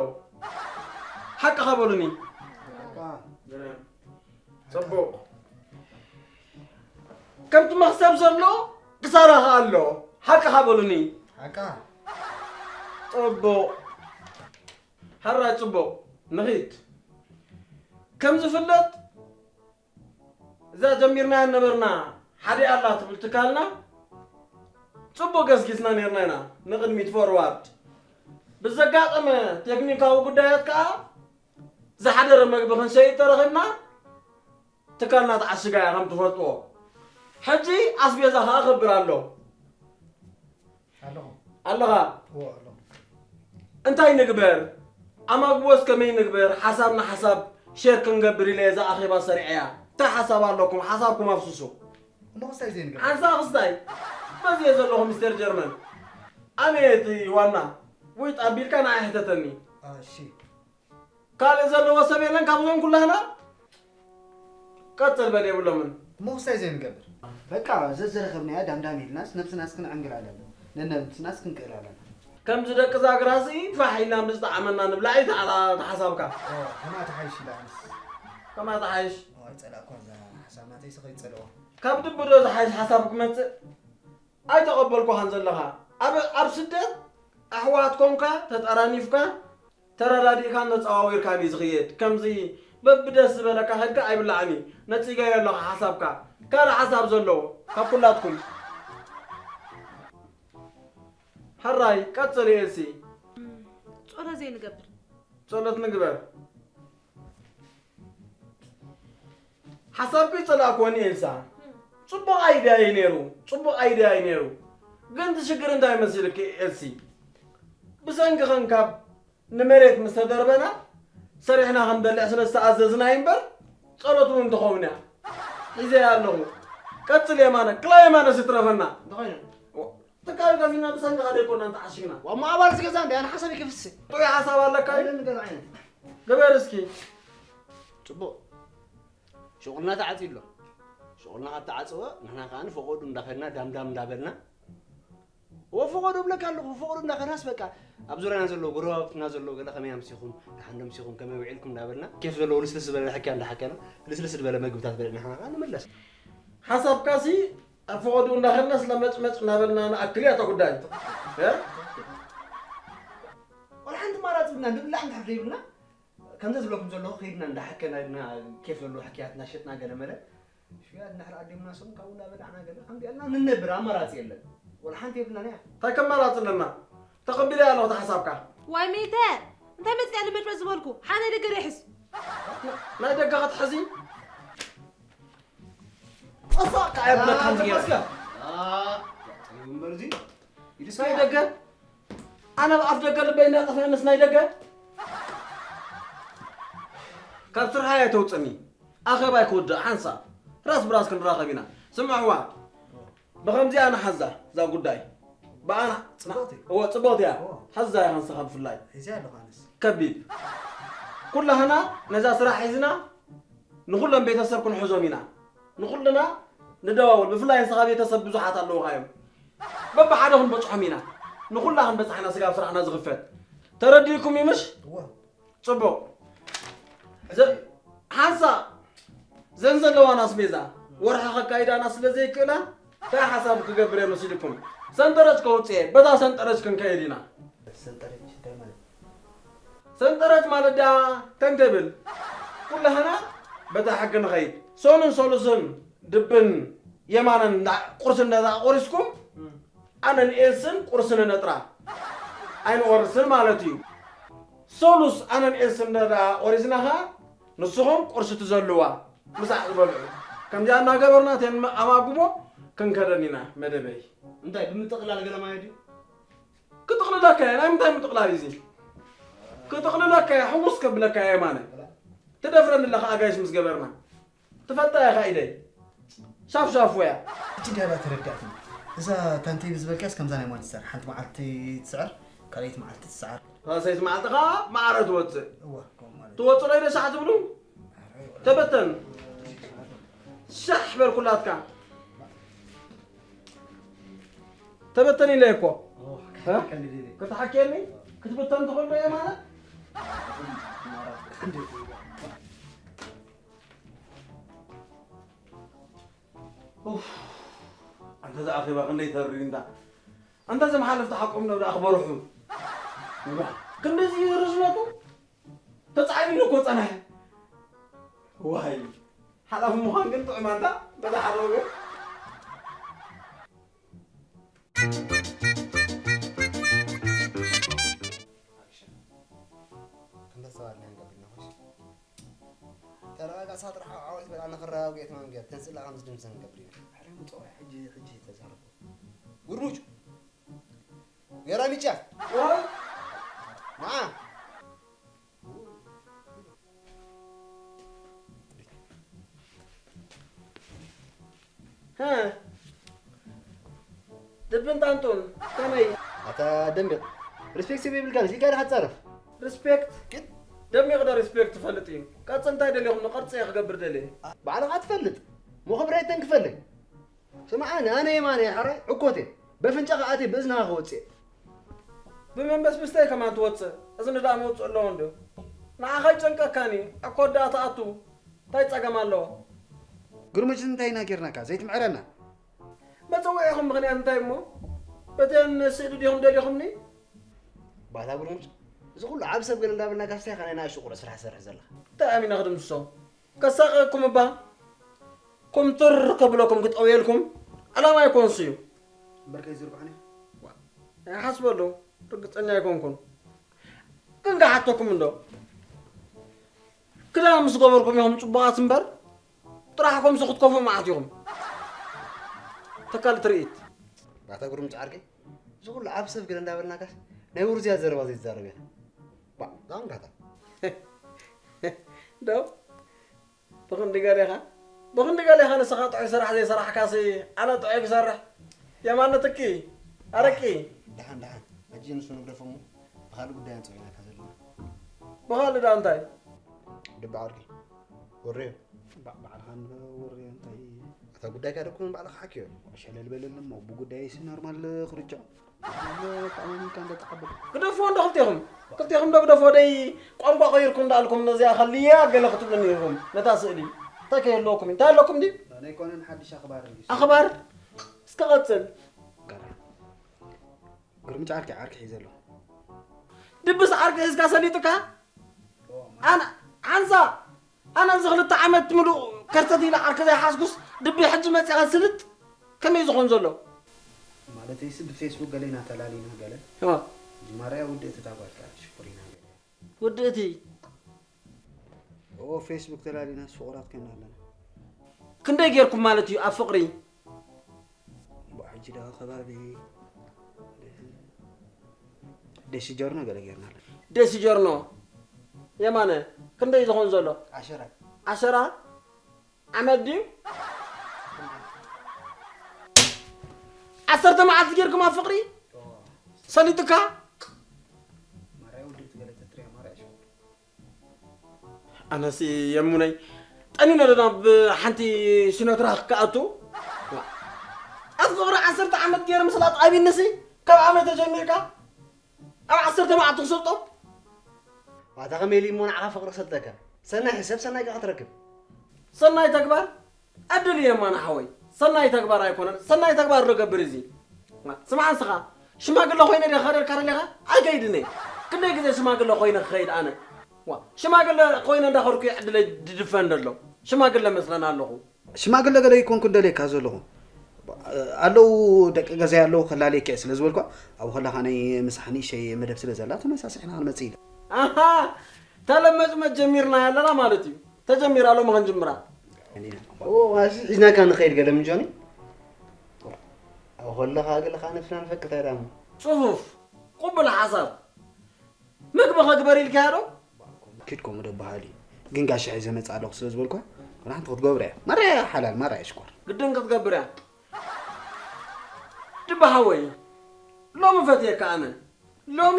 ሓቅኻ በሉኒ። ጽቡቕ። ከምቲ መኽሰብ ዘሎ ክሳራ ኸዓ ኣሎ። ሓቅኻ በሉኒ። ሓቃ። ጽቡቕ። ሕራይ ጽቡቕ። ንኺድ። ከም ዝፍለጥ እዛ ጀሚርናያ ነበርና ሓዲኣ ኣላ ትብል ትካልና ጽቡቕ ገስጊስና ነርና ኢና ንቕድሚት ፎርዋርድ። ብዘጋጠመ ቴክኒካዊ ጉዳያት ከኣ ዝሓደረ መግቢ ክንሸይጥ ተረኺብና ትካልና ተዓሽጋ እያ ከም ትፈልጥዎ። ሕጂ ኣስቤዛ ከኣ ክብር ኣሎ። ኣለኻ እንታይ ንግበር ኣማግቦስ ከመይ ንግበር ሓሳብ ንሓሳብ ሼር ክንገብር ኢለ እዛ ኣኼባ ሰሪዐያ እንታይ ሓሳብ ኣለኩም ሓሳብኩም ኣፍስሱ እሞ ክስታይ ዘይንገብር ሓንሳ ክስታይ በዚ እየ ዘለኹ ሚስተር ጀርመን ኣነ እቲ ዋና ውይጥ ኣቢልካ ንዓይ ሕተተኒ እሺ ካልእ ዘለዎ ሰብ የለን ካብዞም ኩላህና ቀጽል በል የብሎምን እሞ ክስታይ ዘይንገብር በቃ ዘዝረኸብናያ ዳምዳም ኢልናስ ነብስናስ ክንዕንግል ኣለና ነነብስናስ ክንክእል ኣለና ከምዚ ደቂ ዛግራ ሲ ፋሕ ኢልና ብዝጠዓመና ንብላ እዩ ተዓላ ተሓሳብካ ከማ ተሓይሽ ኢላንስ ከማ ተሓይሽ ኣይፀላእኳ እዛ ሓሳብ ናተይ ስኸ ይፀልኦ ካብ ድብዶ ዝሓይሽ ሓሳብ ክመፅእ ኣይተቐበልኳኻን ዘለኻ ኣብ ኣብ ስደት ኣሕዋት ኮንካ ተጠራኒፍካ ተረዳዲእካን ተፀዋዊርካን እዩ ዝኽየድ ከምዚ በብደስ ዝበለካ ከድካ ኣይብላዕን እዩ ነፂጋዮ ኣለኻ ሓሳብካ ካልእ ሓሳብ ዘለዎ ካብ ኩላትኩም ሕራይ ቀፅል ኤልሲ ጸሎት ዘይንገብር ጸሎት ንግበር ሓሳብኪ ይጸላእክወኒ ኤልሳ ጽቡቕ ኣይድያ እዩ ነይሩ ጽቡቕ ኣይድያ እዩ ነይሩ ግን እቲ ሽግር እንታይ መሲልኪ ኤልሲ ብሰንኪ ኸን ካብ ንመሬት ምስ ተደርበና ሰሪሕና ክንበልዕ ስለ ዝተኣዘዝና እዩ እምበር ጸሎት እውን ትኸውን እያ ሒዘያ ኣለኹ። ቀጽል የማነ፣ ክላ የማነ ስትረፈና። እንታይ ኮይኑ? ትካል ከፊልና ብሰንካ ከደ ይኮና እንተ ዓሽግና። ዋ፣ እሞ ኣባል ዝገዛ እንደ ኣነ ሓሳብ ይከፍስ። ጥዑይ ሓሳብ ኣለካ እዩ? ኣለን ገዛ ዓይነት። ግበር እስኪ። ጽቡቕ። ሹቕልና ተዓጽዩ ኣሎ። ሹቕልና ካብ ተዓጽወ፣ ንሕና ከኣ ንፈቐዱ እንዳኸድና ዳምዳም እንዳበልና፣ ወ ፈቐዶ እብለካ ኣለኹ፣ ፈቐዶ እንዳኸድናስ በቃ ኣብ ዙርያና ዘለዉ ጎረባብትና ዘለዉ ገለ ከመይ ኣምሲኹም፣ ደሓን ዶ ኣምሲኹም፣ ከመይ ውዒልኩም እንዳበልና፣ ኬፍ ዘለዎ ልስልስ ዝበለ ሕክያ እንዳሓከና፣ ልስልስ ዝበለ መግብታት በሊዕና ንሕና ከኣ ንምለስ። ሓሳብካሲ ኣብ ፈቐዶ እንዳኸድና ስለ መጭመጭ እናበልና ንኣክል እያ እታ ጉዳይ። እ? ዋላ ሓንቲ ኣማራጺ ብልና፣ ንብላዕ እንድሕር ዘይብልና፣ ከምዚ ዝብለኩም ዘለኹ ከይድና እንዳሓከና፣ ኢድና ኬፍ ዘለዎ ሕክያት እናሸጥና ገለ መለ፣ ሽያት እንድሕር ኣዲምና ሰም ካብኡ እንዳበላዕና ገለ ከምዚ ኢልና ንነብር፣ ኣማራጺ የለን። ዋላ ሓንቲ የብልናን እያ። እንታይ ከማራጺ ኣለና? ተቐቢለያ ኣለኹ እቲ ሓሳብካ። ዋይ ሜተ፣ እንታይ መጺኣ ልመጭመጭ ዝበልኩ? ሓ ናይ ደገ ርሕስ። ናይ ደገ ክትሕዚ? ኣሳቕ ከኣ የብለካን ዝገይረ። ኣጸጊቡ እምበር እዚ ኢድስ ናይ ደገ? ኣነ ኣብ ኣፍ ደገ ልበይ እንዳጠፍአንስ ናይ ደገ? ካብ ስርሓ እያ ተውጽኒ። ኣኼባይ ክውድእ ሓንሳብ ራስ ብራስ ክንራኸብ ኢና። ስምዕዋ፣ ብኸምዚኣ ንሓዛ እዛ ጉዳይ። ብኣና ጽቡቕቲ። እወ፣ ጽቡቕቲ እያ። እወ። ሓዛ እያ ሓንሳኻ ብፍላይ። ሒዘያ ኣለኹ ኣነስ። ከቢድ። ኩላህና ነዛ ስራሕ ሒዝና ንኹሎም ቤተሰብ ክንሕዞም ኢና። ንኹልና ንደዋወል። ብፍላይ ንስኻ ቤተሰብ ብዙሓት ኣለውኻ እዮም። በብሓደ ክንበጽሖም ኢና። ንኹላ ክንበጽሕ ኢና ስጋብ ስራሕና ዝኽፈት። ተረዲእኩም እዩ ምሽ? እወ። ጽቡቕ። ዘ-፣ ሓንሳእ ዘን ዘለዋና ኣስቤዛ ወርሒ ከካይዳና ስለ ዘይክእላ፣ እንታይ ሓሳብ ክገብር እየ መሲልኩም? ሰንጠረጅ ከውጽእ እየ፣ በታ ሰንጠረጅ ክንከይድ ኢና። ሰንጠረጅ እንታይ ማለት? ሰንጠረጅ ማለት ደኣ ተንተብል፣ ኩላህና በታ ሕጊ ንኸይድ። ሰኑን ሰሉስን ድብን የማንን እንዳ-፣ ቁርሲ እንዳ ቆሪስኩም፣ ኣነን ኤልስን ቁርሲ ንነጥራ። ኣይንቆርስን ማለት እዩ። ሰሉስ ኣነን ኤልስን እንዳ ቆሪስና ኸኣ፣ ንስኹም ቁርሲ ትዘልዋ፣ ምሳሕ ዝበልዑ። ከምዚኣ እናገበርና እተን ኣማጉቦ ክንከደን ኢና፣ መደበይ። እንታይ ብምጥቕላል ገለ ማለት እዩ? ክጥቕልለካ እየ። ናይ ምንታይ ምጥቕላል እዩ እዚ? ክጥቕልለካ እየ፣ ሕውስ ከብለካ እየ የማነ። ትደፍረኒ ኣለኻ ኣጋይሽ ምስ ገበርና። ትፈልጣ ኢኻ ኢደይ። ሻፍሻፍ ወያ። እቺ ድያ ተረዳእትኒ። እዛ ታንተይ ብዝበልካስ ከምዛ ናይ ሞንስተር፣ ሓንቲ መዓልቲ ትስዕር፣ ካልኣይቲ መዓልቲ ትስዓር። ሳልሰይቲ መዓልቲ ኸኣ ማዕረ ትወጽእ። እወ፣ ከምኡ ማለት። ትወጽእ ዶ ኢለ ሻሕ ትብሉ? ተበተን። ሻሕ በልኩላትካ። ተበተን ኢለ እኮ። እ? ከተሓክየኒ? ክትብተን ትኽእል ዶ እየ ማለት? ኡፍ፣ ኣንተ እዛ ኣኼባ ክንደይ ተሪር እንዳ፣ ኣንተ እዞም ሓለፍቲ ሓቆም ነው ደኣ ክበርሑ። እባ፣ ክንደዚ ርዝነቱ ተጻዒኑኒ እኮ ጸንሐ። ዋይ፣ ሓላፊ ምዃን ግን ጥዑም ኣንታ፣ በዛ ሓደ ወገን። ኣክሽን። ክንደዚ ተባልና ንገብር ኢና፣ ሆሽ። ተረጋጋእሳ ጥራሕ ዓወት በላ ንኽረጋግኦ እየ ተማም ገይረ። ተንስእላ ከም ዝድምሰ ንገብር ኢና። ኣረ ምጽዋይ ሕጂ፣ ሕጂ ተዛረቡ። ጉርሙጭ። ገራ ሚጫ። ወይ። ንዓ። ሀ። ድብን ጣንጡን ከመይ? ኣታ ደሚቕ፣ ሪስፔክት ስብ ይብልካን፣ እዚ ጋር ሓጻረፍ። ሪስፔክት? ግን ደሚቕ ዶ ሪስፔክት ትፈልጥ እዩ? ቀጽ እንታይ ደሊኹም ንቐርጽ እየ ክገብር ደልየ። ባዕልኻ ትፈልጥ። ሞ ክብረይ ተንክፈለይ። ስምዓኒ፣ ኣነ የማነ እየ ሓራይ፣ ዕኮት እየ። በፍንጫኻ ኣትየ ብእዝንኻ ክወጽእ እየ። ብመንበስብስተይ ከማን ትወጽእ። እዝኒ ደኣ መውጽእ ኣለዎ እንዶ። ንዓኻ ይጨንቀካኒ፣ ዕኮት ደኣ ትኣቱ። እንታይ ጸገም ኣለዎ? ግርሙጭ እንታይ ኢና ጌርናካ? ዘይትምዕረና? መጸውዒኹም ምኽንያት እንታይ እሞ? በተን ስእሊ ዲኹም ደሊኹምኒ? ባታ ግርሙጭ፣ እዚ ኩሉ ዓብ ሰብ ገለ እንዳበልና ካስታይ ኸ ናይ ንኣሽቱ ቁሩዕ ስራሕ ትሰርሕ ዘለኻ? እንታይ ኣሚና ክድምስሶ? ከሳቕየኩም እባ ኩምትር ከብለኩም ክጠውየልኩም ዕላማ ኣይኮንስ እዩ። እምበር ከይዝርግሑኒ? ዋ፣ ኣይሓስበሉ፣ ርግጸኛ ኣይኮንኩን። ግን ክሓተኩም እንዶ፣ ክዳን ምስ ገበርኩም ኢኹም ጽቡቓት እምበር፣ ጥራሕኩምሲ ክትከፍኡ መዓት ኢኹም። ተካል ትርኢት። ባታ ግሩም ጻዕርቂ፣ እዚ ኩሉ ዓብ ሰብ ገለ እንዳበልናካስ፣ ናይ ውርዝያ ዘረባ ዘይትዛረብ ኢኻ። ባ፣ ዛንጋታ። ዶ? ብኽንዲ ገለ ኢኻ? ብኽንዲ ገሌኻ ንስኻ ጥዑይ ስራሕ ዘይሰራሕካሲ ኣነ ጥዑይ ክሰርሕ? የማነ ትኪ ኣረቂ። ደሓን ደሓን፣ ሕጂ ንሱ ንግደፎ እሞ ብኻልእ ጉዳይ ኣንጽውዒናካ ዘለና። ብኻልእ ደኣ እንታይ? ድቢ ዓርኪ ወሬ። ባዕልኻ እንዶ ወሬ እንታይ? እታ ጉዳይካ ደኩ ባዕልኻ ሓኪዮ። ሸለል በለኒ እሞ ብጉዳይሲ ኖርማል ክርጫ። ተኣማሚንካ እንደ ተዓበደ። ግደፍዎ እንዶ ክልቴኹም። ክልቴኹም ዶ ግደፍዎ ደይ ቋንቋ ቀይርኩም እንዳልኩም ነዚኣ ከልያ ገለ ክትብሉኒ ኢኹም። ነታ ስእሊ እንታይ ከየህልወኩም እዩ? እንታይ ኣለኩም ድዩ? ኣነ ኣይኮነን ሓድሽ ኣኽባር እንዲስ። ኣኽባር? እስከ ቀጽል። ጋራ። ግርምጫ ዓርኪ ዓርኪ ሒዘ ኣለኹ። ድብስ ዓርኪ ሒዝካ ሰሊጥካ? ኣነ ሓንሳ ኣነ እዚ ክልተ ዓመት ምሉእ ከርተት ኢለ ዓርኪ ዘይሓዝኩስ ድቢ ሕጂ መጺኻ ስልጥ ከመይ ዝኾን ዘሎ? ማለተይሲ ብፌስቡክ ገለ ኢና ተላሊና ገለ። እዋ። ጅማርያ ውድእቲ እታ ጓልካ ሽኮሪና ገለ። ውድእቲ? ኦ ፌስቡክ ተላሊና ፍቑራት ኮይና ኣለና። ክንደይ ጌርኩም ማለት እዩ ኣብ ፍቕሪ? እምበኣር ሕጂ ደኣ ከባቢ ደሲ ጆርኖ ገለ ጌርና ኣለና። ደሲ ጆርኖ የማነ ክንደይ ዝኾን ዘሎ? ዓሸራ። ዓሸራ ዓመት ድዩ? ዓሰርተ መዓልቲ ጌርኩም ኣብ ፍቕሪ ሰሊጥካ? ማርያ ውድእቲ ገለ ተትሪያ ማርያ ሽኮር። ኣነሲ የሙነይ ጠኒነ ዶ ናብ ሓንቲ ሲኖትራክ ክኣቱ? ኣብ ፍቕሪ ዓሰርተ ዓመት ገይረ ምስላጥ ኣቢንሲ ካብ ኣመት ተጀሚርካ ኣብ ዓሰርተ መዓልቲ ክሰልጦ? ዋታ ከመይ ኢሉ እሞ ንዓኻ ፍቕሪ ክሰልጠካ? ሰናይ ሕሰብ ሰናይ ከኣ ክትረክብ። ሰናይ ተግባር ዕድል እዩ የማነ ሓወይ። ሰናይ ተግባር ኣይኮነን። ሰናይ ተግባር ዶ ገብር እዚ? ስምዓ ንስኻ ሽማግለ ኮይነ ዲኻ ከደልካ ደሊኻ? ኣይከይድን እየ። ክንደይ ግዜ ሽማግለ ኮይነ ክኸይድ ኣነ? ዋ ሽማግለ ኮይነ እንዳኸድኩ እዩ ዕድለይ ድድፈን ደሎ። ሽማግለ መስለና ኣለኹ። ሽማግለ ገለ ይኮንኩ ደልየካ ዘለኹ። ኣለዉ ደቂ ገዛይ ኣለዉ ከላለየኪ እየ ስለ ዝበልኳ ኣብኡ ከለኻ ናይ ምሳሕ ንእሸይ መደብ ስለ ዘላ ተመሳሲሕና ክንመጽእ ኢለ። ኣሃ ተለመጽመጽ ጀሚርና ኣለና ማለት እዩ። ተጀሚራ ሎሚ ክንጅምራ። ኦ፣ ኣስ ሒዝናካ ንኸይድ ገለ ምን ጆኒ። ኣብኡ ከለኻ ገለ ከዓ ንፍና ንፈቅድ ኣይዳሞ። ጽፉፍ ቅቡል ሓሳብ። ምግቢ ከግበር ኢልካዮ ዶ? ኪድ ከምኡ ዶ በሃሊ። ግን ጋሻ ሒዘ መጽእ ኣለኹ ስለ ዝበልኳ፣ ወላ ሓንቲ ክትገብሮ እያ። ማራ እያ ሓላል፣ ማራ እያ ሽኮር። ግድን ክትገብር እያ። ድበ ሓወይ፣ ሎሚ ፈትየካ ኣነ። ሎሚ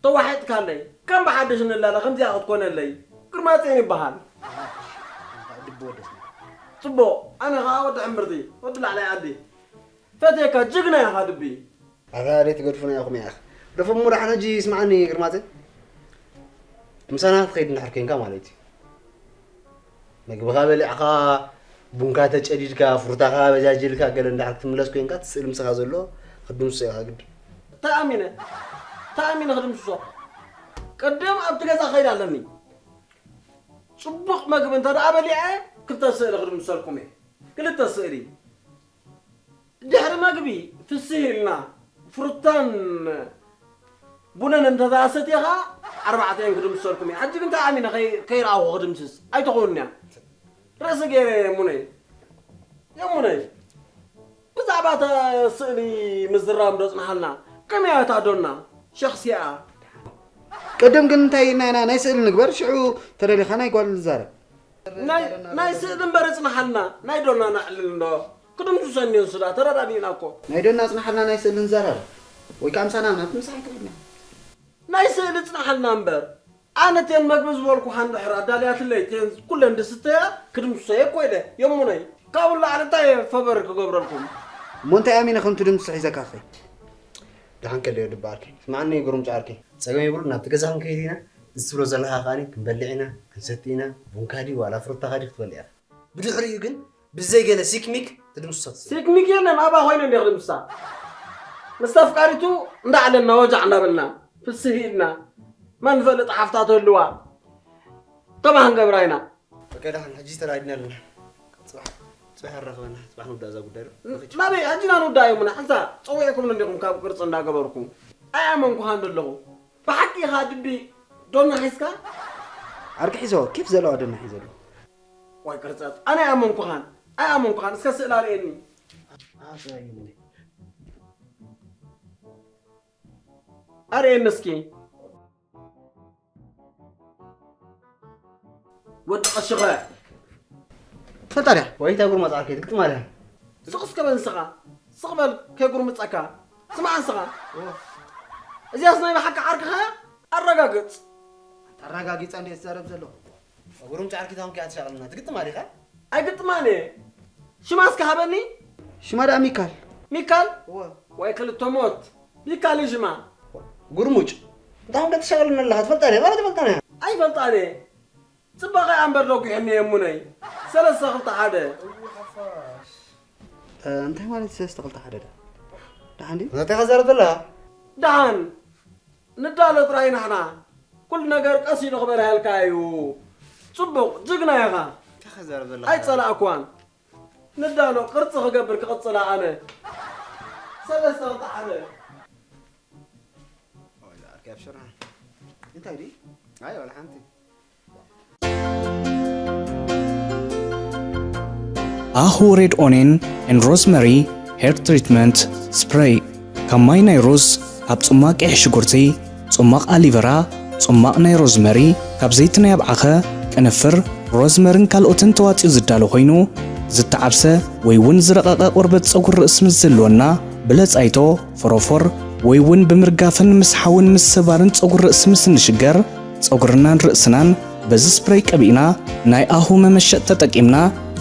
ተዋሒጥካለይ። ከም ብሓድሽ ንላለ ከምዚኣ ክትኮነለይ። ግርማጼን ይበሃል። ድቢ ወደስ። ጽቡቕ፣ ኣነ ኸኣ ወዲ ሕምብርቲ፣ ወዲ ላዕላይ ዓዲ። ፈትየካ፣ ጅግና ኢኻ ድቢ። ኣታ ደይ ትገድፉና ኢኹም ያኽ። ደፎም ሙራሕና ሕጂ ስምዓኒ ግርማጼ። ምሳና ክትኸይድ እንድሕር ኮንካ ማለት እዩ። መግብኻ በሊዕኻ፣ ቡንካ ተጨዲድካ፣ ፍሩታኻ በጃጅልካ፣ ገለ እንድሕር ክትምለስ ኮንካ፣ እቲ ስእሊ ምሳኻ ዘሎ ክትድምስሶ ኢኻ ግድን። ተኣሚነ፣ ተኣሚነ ክድምስሶ። ቅድም ኣብቲ ገዛ ክኸይድ ኣለኒ። ጽቡቕ መግቢ እንተ ደኣ በሊዐ፣ ክልተ ስእሊ ክድምሰልኩም እየ። ክልተ ስእሊ። ድሕሪ መግቢ ፍስህ ኢልና ፍሩታን ቡንን እንተተኣሰትየ ኸዓ ኣርባዕተ እየን ክድምሰልኩም እየ። ሕጂ ግን እንታይ ኣሚነ ከይ- ከይረኣኹ ክድምስስ ኣይትኾንንያ። ርእሲ ገይረ የሙነይ የሙነይ ብዛዕባ እታ ስእሊ ምዝራብ ዶ ጽንሓልና ከመይ እያ እታ ዶና ሸኽሲኣ? ቅድም ግን እንታይ ኢልና ኢና ናይ ስእሊ ንግበር ሽዑ ተደሊኻ ናይ ጓል ንዛረብ። ናይ ናይ ስእሊ እምበር እጽንሓልና ናይ ዶና ነዕልል እንዶ ክድምስሰኒ ንሱ ደኣ ተረዳዲእና እኮ። ናይ ዶና ኣጽንሓልና ናይ ስእሊ ንዘራረብ ወይ ከዓ ምሳና ናብ ምሳሕ ይክእልና። ናይ ስእሊ እጽንሓልና እምበር ኣነ ቴን መግቢ ዝበልኩኻ እንድሕር ኣዳልያትለይ ቴን ኩለን ድስተያ ክድምስሰየ እኮ ኢለ የሙነይ ካብኡ ንላዕሊ እንታይ እየ ፈበር ክገብረልኩም። እሞ እንታይ ኣሚነ ከም ትድምስስ ሒዘካ ክኸይድ። ደሓን ከለዮ ድበኣልኪ ስምዓኒ ጉርምጫ ዓርኪ። ጸገም የብሉን ናብቲ ገዛ ክንከይድ ኢና። እዚ ትብሎ ዘለኻ ከኣኒ ክንበልዕ ኢና፣ ክንሰቲ ኢና፣ ቡንካ ድዩ ዋላ ፍሩታኻ ድዩ ክትበልዕ ኢኻ። ብድሕሪኡ ግን ብዘይ ገለ ሲክሚክ ትድምስሶ ትስእን። ሲክሚክ የለን ኣብኣ ኮይነ እንዲየ ክድምስሳ። ምስ ኣፍቃሪቱ እንዳዕለልና ወጃዕ እንዳበልና ፍስህ ኢልና መን ይፈልጥ ሓፍታ ትህልዋ ከምኣ ክንገብራ ኢና። በቃ ደሓን ሕጂ ተራዲና ኣለና። ጽባሕ ጽባሕ ኣራኽበና። ጽባሕ ንውዳእ እዛ ጉዳይ ዶ? ናበይ ሕጂ ኢና ንውዳእ እዩምና ሓንሳ ጸዊዕኩምኒ እንዲኹም ካብ ቅርጺ እንዳገበርኩ ኣይኣመንኩኻን ደለኹ። ብሓቂ ኢኻ ድቢ ዶና ሒዝካ? ዓርኪ ሒዞ ኬፍ ዘለዋ ዶና ሒዘ ኣሎ። ዋይ ቅርጸት ኣነ ኣይኣመንኩኻን ኣይኣመንኩኻን እስከ ስእላ ርእየኒ። ኣርእየኒ እስኪ። ወዲ ቀሽኸ ፈጣሪያ ወይ እንታይ ጉርማጽ ዓርከይ ትግጥም ኣለ። ስቕ እስከ በል ንስኻ። ስቕ በል ከይጉርምጸካ። ስማዕ ንስኻ። እዚኣስ ናይ ብሓቂ ዓርክኻ እያ? ኣረጋግጽ። ኣረጋጊጸ እንዴ ዝዛረብ ዘለኹ? ጉርምጭ ዓርኪ ታንኪ ኣትሻቕልና ትግጥም ኣሊኻ? ኣይግጥማን እየ። ሽማ እስከ ሃበኒ። ሽማ ደኣ ሚካል። ሚካል? እወ። ወይ ክልተ ሞት። ሚካል እዩ ሽማ። ጉርሙጭ። እንታይ እንደ ትሻቕልና ኣለኻ? ትፈልጣ እያ? ትፈልጣ እያ? ኣይፈልጣን እየ። ጽባቐ ኣንበር ዶ ጒሕኒ የሙነይ። ሰለስተ ክልተ ሓደ። እ፣ እንታይ ማለት ሰለስተ ክልተ ሓደ ዳ? ደሓን ድዩ? ነታ ኢኻ ዘረብ ዘለኻ? ደሓን። ንዳሎ ጥራይ ናሕና። ኩሉ ነገር ቀስ ኢሉ ክበርሃልካ እዩ። ጽቡቕ፣ ጅግና ኢኻ። እንታይ ኢኻ ዘረብ ዘለኻ? ኣይጸላእኳን። ንዳሎ ቅርጺ ክገብር ክቕጽላ ኣነ። ሰለስተ ክልተ ሓደ። ኦይ፣ ዳ፣ ኣርኪ ኣብሽራ። እንታይ ድዩ? ኣይ፣ ወላ ሓንቲ። ኣሁ ሬድ ኦኔን ኤን ሮዝመሪ ሄር ትሪትመንት ስፕሬይ። ካብ ማይ ናይ ሩዝ፣ ካብ ጽማቕ ቀይሕ ሽጉርቲ፣ ጽማቕ ኣሊቨራ፣ ጽማቕ ናይ ሮዝመሪ፣ ካብ ዘይቲ ናይ ኣብዓኸ፣ ቅንፍር፣ ሮዝመርን ካልኦትን ተዋጺኡ ዝዳሎ ኮይኑ፣ ዝተዓብሰ ወይ እውን ዝረቐቐ ቆርበት ጸጉሪ ርእሲ ምስ ዝህልወና፣ ብለጻይቶ፣ ፎሮፎር ወይ እውን ብምርጋፍን ምስሓውን ምስባርን ጸጉሪ ርእሲ ምስ እንሽገር፣ ጸጉርናን ርእስናን በዚ ስፕሬይ ቀቢእና ናይ ኣሁ መመሸጥ ተጠቂምና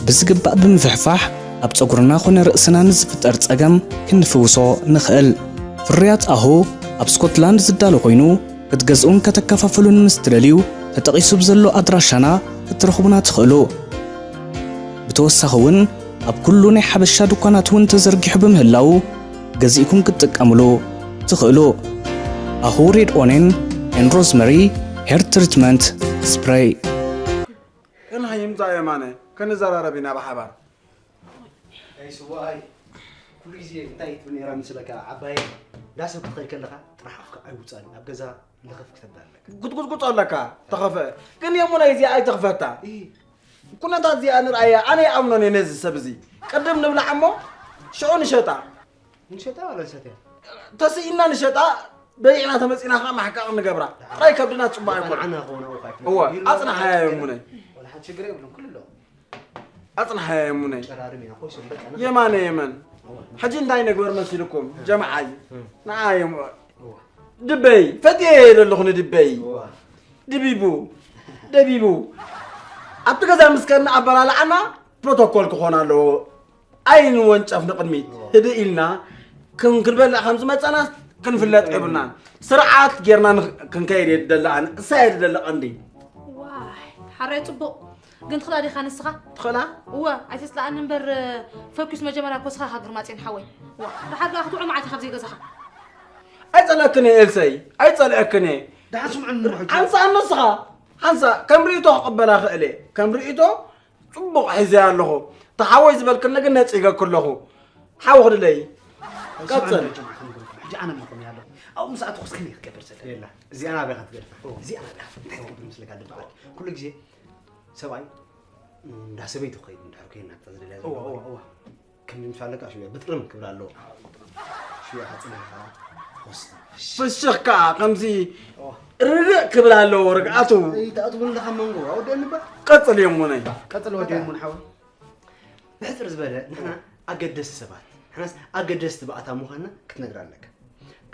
ብዝግባእ ብምፍሕፋሕ ኣብ ጸጉርና ኮነ ርእስና ንዝፍጠር ጸገም ክንፍውሶ ንኽእል። ፍርያት ኣሁ ኣብ ስኮትላንድ ዝዳሎ ኮይኑ ክትገዝኡን ከተከፋፍሉን ምስ ትደልዩ ተጠቒሱ ብዘሎ ኣድራሻና ክትረኽቡና ትኽእሉ። ብተወሳኺ እውን ኣብ ኩሉ ናይ ሓበሻ ድኳናት እውን ተዘርጊሑ ብምህላዉ ገዚእኩም ክትጥቀምሉ ትኽእሉ። ኣሁ ሬድ ኦኔን ኤን ሮዝመሪ ሄር ትሪትመንት ስፕሬይ። እንሃ ይምጻእ የማነ፣ ክንዘራረብ ኢና ብሓባር። ኣይ ስዋይ፣ ኩሉ ግዜ እንታይ ትብል ነይራ ምስለካ? ዓባየ፣ እንዳ ሰብ ክትኸይድ ከለኻ ጥራሕ ኣፍካ ኣይውጻእን፣ ኣብ ገዛ ልኽፍ ክተብል ኣለካ። ጉጥጉጥጉጥ ኣለካ፣ ተኸፈ። ግን የሙነይ እዚኣ ኣይትኽፈታ። እይ። ኩነታት እዚኣ ንርኣያ፣ ኣነ ይኣምኖን እየ ነዚ ሰብ እዚ። ቅድም ንብላዕ እሞ፣ ሽዑ ንሸጣ። ንሸጣ ዋላ ንሰትያ? ተስኢና ንሸጣ፣ በሊዕና ተመጺና ኸዓ ማሕቃቕ ንገብራ። ጥራይ ከብድና ጽቡቕ ኣይኮነን። ንዓና ኸኾነ እኮ ኣይኮነን። እወ፣ ኣጽናሓያ የሙነይ። ዋላ ሓንቲ ሽግር የብሉን፣ ኩሉ ኣለዎ። ኣጽናሓያ የሙነይ። ጨራርም ኢና፣ ኮሽ በቃ፣ ንኸ- የማነ የመን። እወ። ሕጂ እንታይ ነግበር መሲልኩም? ጀማዓይ። እም። ንዓ የሙ-፣ እወ። ድበይ፣ ፈትየ እየ ዘለኹ ንድበይ። እወ። ድቢቡ፣ ደቢቡ። ኣብቲ ገዛ ምስ ከድና ኣበላልዓና ፕሮቶኮል ክኾን ኣለዎ። ኣይንወንጨፍ ንቕድሚት። እወ። ህድእ ኢልና ክን-፣ ክንበልዕ ከም ዝመጸና ክንፍለጥ የብልናን። ስርዓት ጌርና ንኽ-፣ ክንከይድ እየ ዝደሊ ኣነ። እሳ እየ ዝደሊ ቀንዲ። ዋይ፣ ሓራይ ጽቡቕ። ግን ትኽእላ ዲኻ ንስኻ? ትኽእላ? እወ፣ ኣይተጽልኣኒ እምበር፣ ፈኪስ መጀመርያ ኮስኻ ሃገር ማጽን ሓወይ። ዋ፣ ደሓር ደኣ ክትውዕል መዓልቲ ካብ ዘይገዛኻ። ኣይጸልአክን እየ ኤልሰይ፣ ኣይጸልአክን እየ። ደሓን ስምዑኒ እሞ ሕጂ። ሓንሳእ ንስኻ፣ ሓንሳእ ከም ርእይቶ ክቕበላ ክእል እየ። ከም ርእይቶ ጽቡቕ ሒዘያ ኣለኹ። እቲ ሓወይ ዝበልክኒ ግን ነጺገኩ ኣለኹ። ሓው ክድለይ። ቀጽል። ሕጂ ኣነ እሞ ከምኡ ኣለኹ። ኣብኡ ምስ ኣተኹስ ከመይ ክገብር ዘለኒ? የላ፣ እዚኣ ናበይ ኢኻ ትገድፋ? እዚኣ ናበይ ኢኻ? እንታይ ትገብር ምስለካ ድበሃል? ኩሉ ግዜ ሰብኣይ እንዳ ሰበይቱ ክኸይድ እንድሕር ኮይና እታ ዝደልያ እዋ፣ ዘለዋ። እዋ፣ እዋ። ከምዚ ምስ ኣለካ ሽውያ ብጥርም ክብል ኣለዎ። ሽውያ ሓፂን ኢኻ። ፍሽኽ ከዓ ከምዚ እዋ። ርግእ ክብል ኣለዎ ርግኣቱ። እይ፣ ትኣትው ኣለኻ መንጎ። ኣወደአኒ እባ። ቀፅል እዮም ሙነይ። ቀፅል ወዲ ሙን ሓወይ። ብሕፅር ዝበለ ንሕና ኣገደስቲ ሰባት፣ ንሕናስ ኣገደስቲ ብኣታ ምዃንና ክትነግር ኣለካ።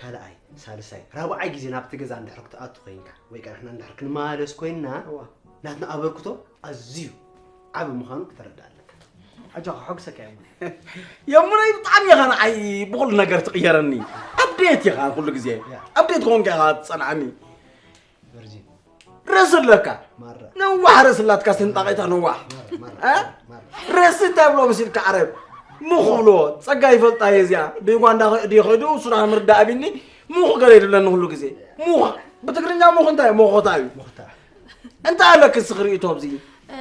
ካልኣይ፣ ሳልሳይ፣ ራብዓይ ግዜ ናብቲ ገዛ እንድሕር ክትኣቱ ኮይንካ፣ ወይ ከዓ ንሕና እንድሕር ክንመላለስ ኮይንና፣ እዋ። ናትና ኣበርክቶ ኣዝዩ ዓቢ ምዃኑ ክተረዳእ ኣለካ። ኣጆኻ፣ ሓጉሰካ እየ። የሙነይ፣ ብጣዕሚ ኢኻ ንዓይ ብኹሉ ነገር ትቕየረኒ። ኣፕዴት ኢኻ ኩሉ ግዜ። ያ። ኣፕዴት ክኾንካ ኢኻ ትጸንዓኒ። ቨርጂን። ርእሲ ኣለካ። ማራ። ነዋሕ ርእሲ ኣላትካ፣ ስንጣቒታ ነዋሕ። ማራ፣ ማራ፣ እ? ማራ። ርእሲ እንታይ ብሎ መሲልካ ዓረብ? ሙኽ ብሎ። ጸጋ ይፈልጣ እየ እዚኣ። ብዩጋንዳ ድዩ ኸይዱ፣ ሱዳን ምርዳእ ኣቢኒ። ሙኽ ገለ ይብለኒ ኩሉ ግዜ። ሙኽ። ብትግርኛ ሙኽ እንታይ? ሞኾታ እዩ። ሞኾታ። እንታይ ኣለኪ እስኺ ርእይቶ ኣብዚ? እ፣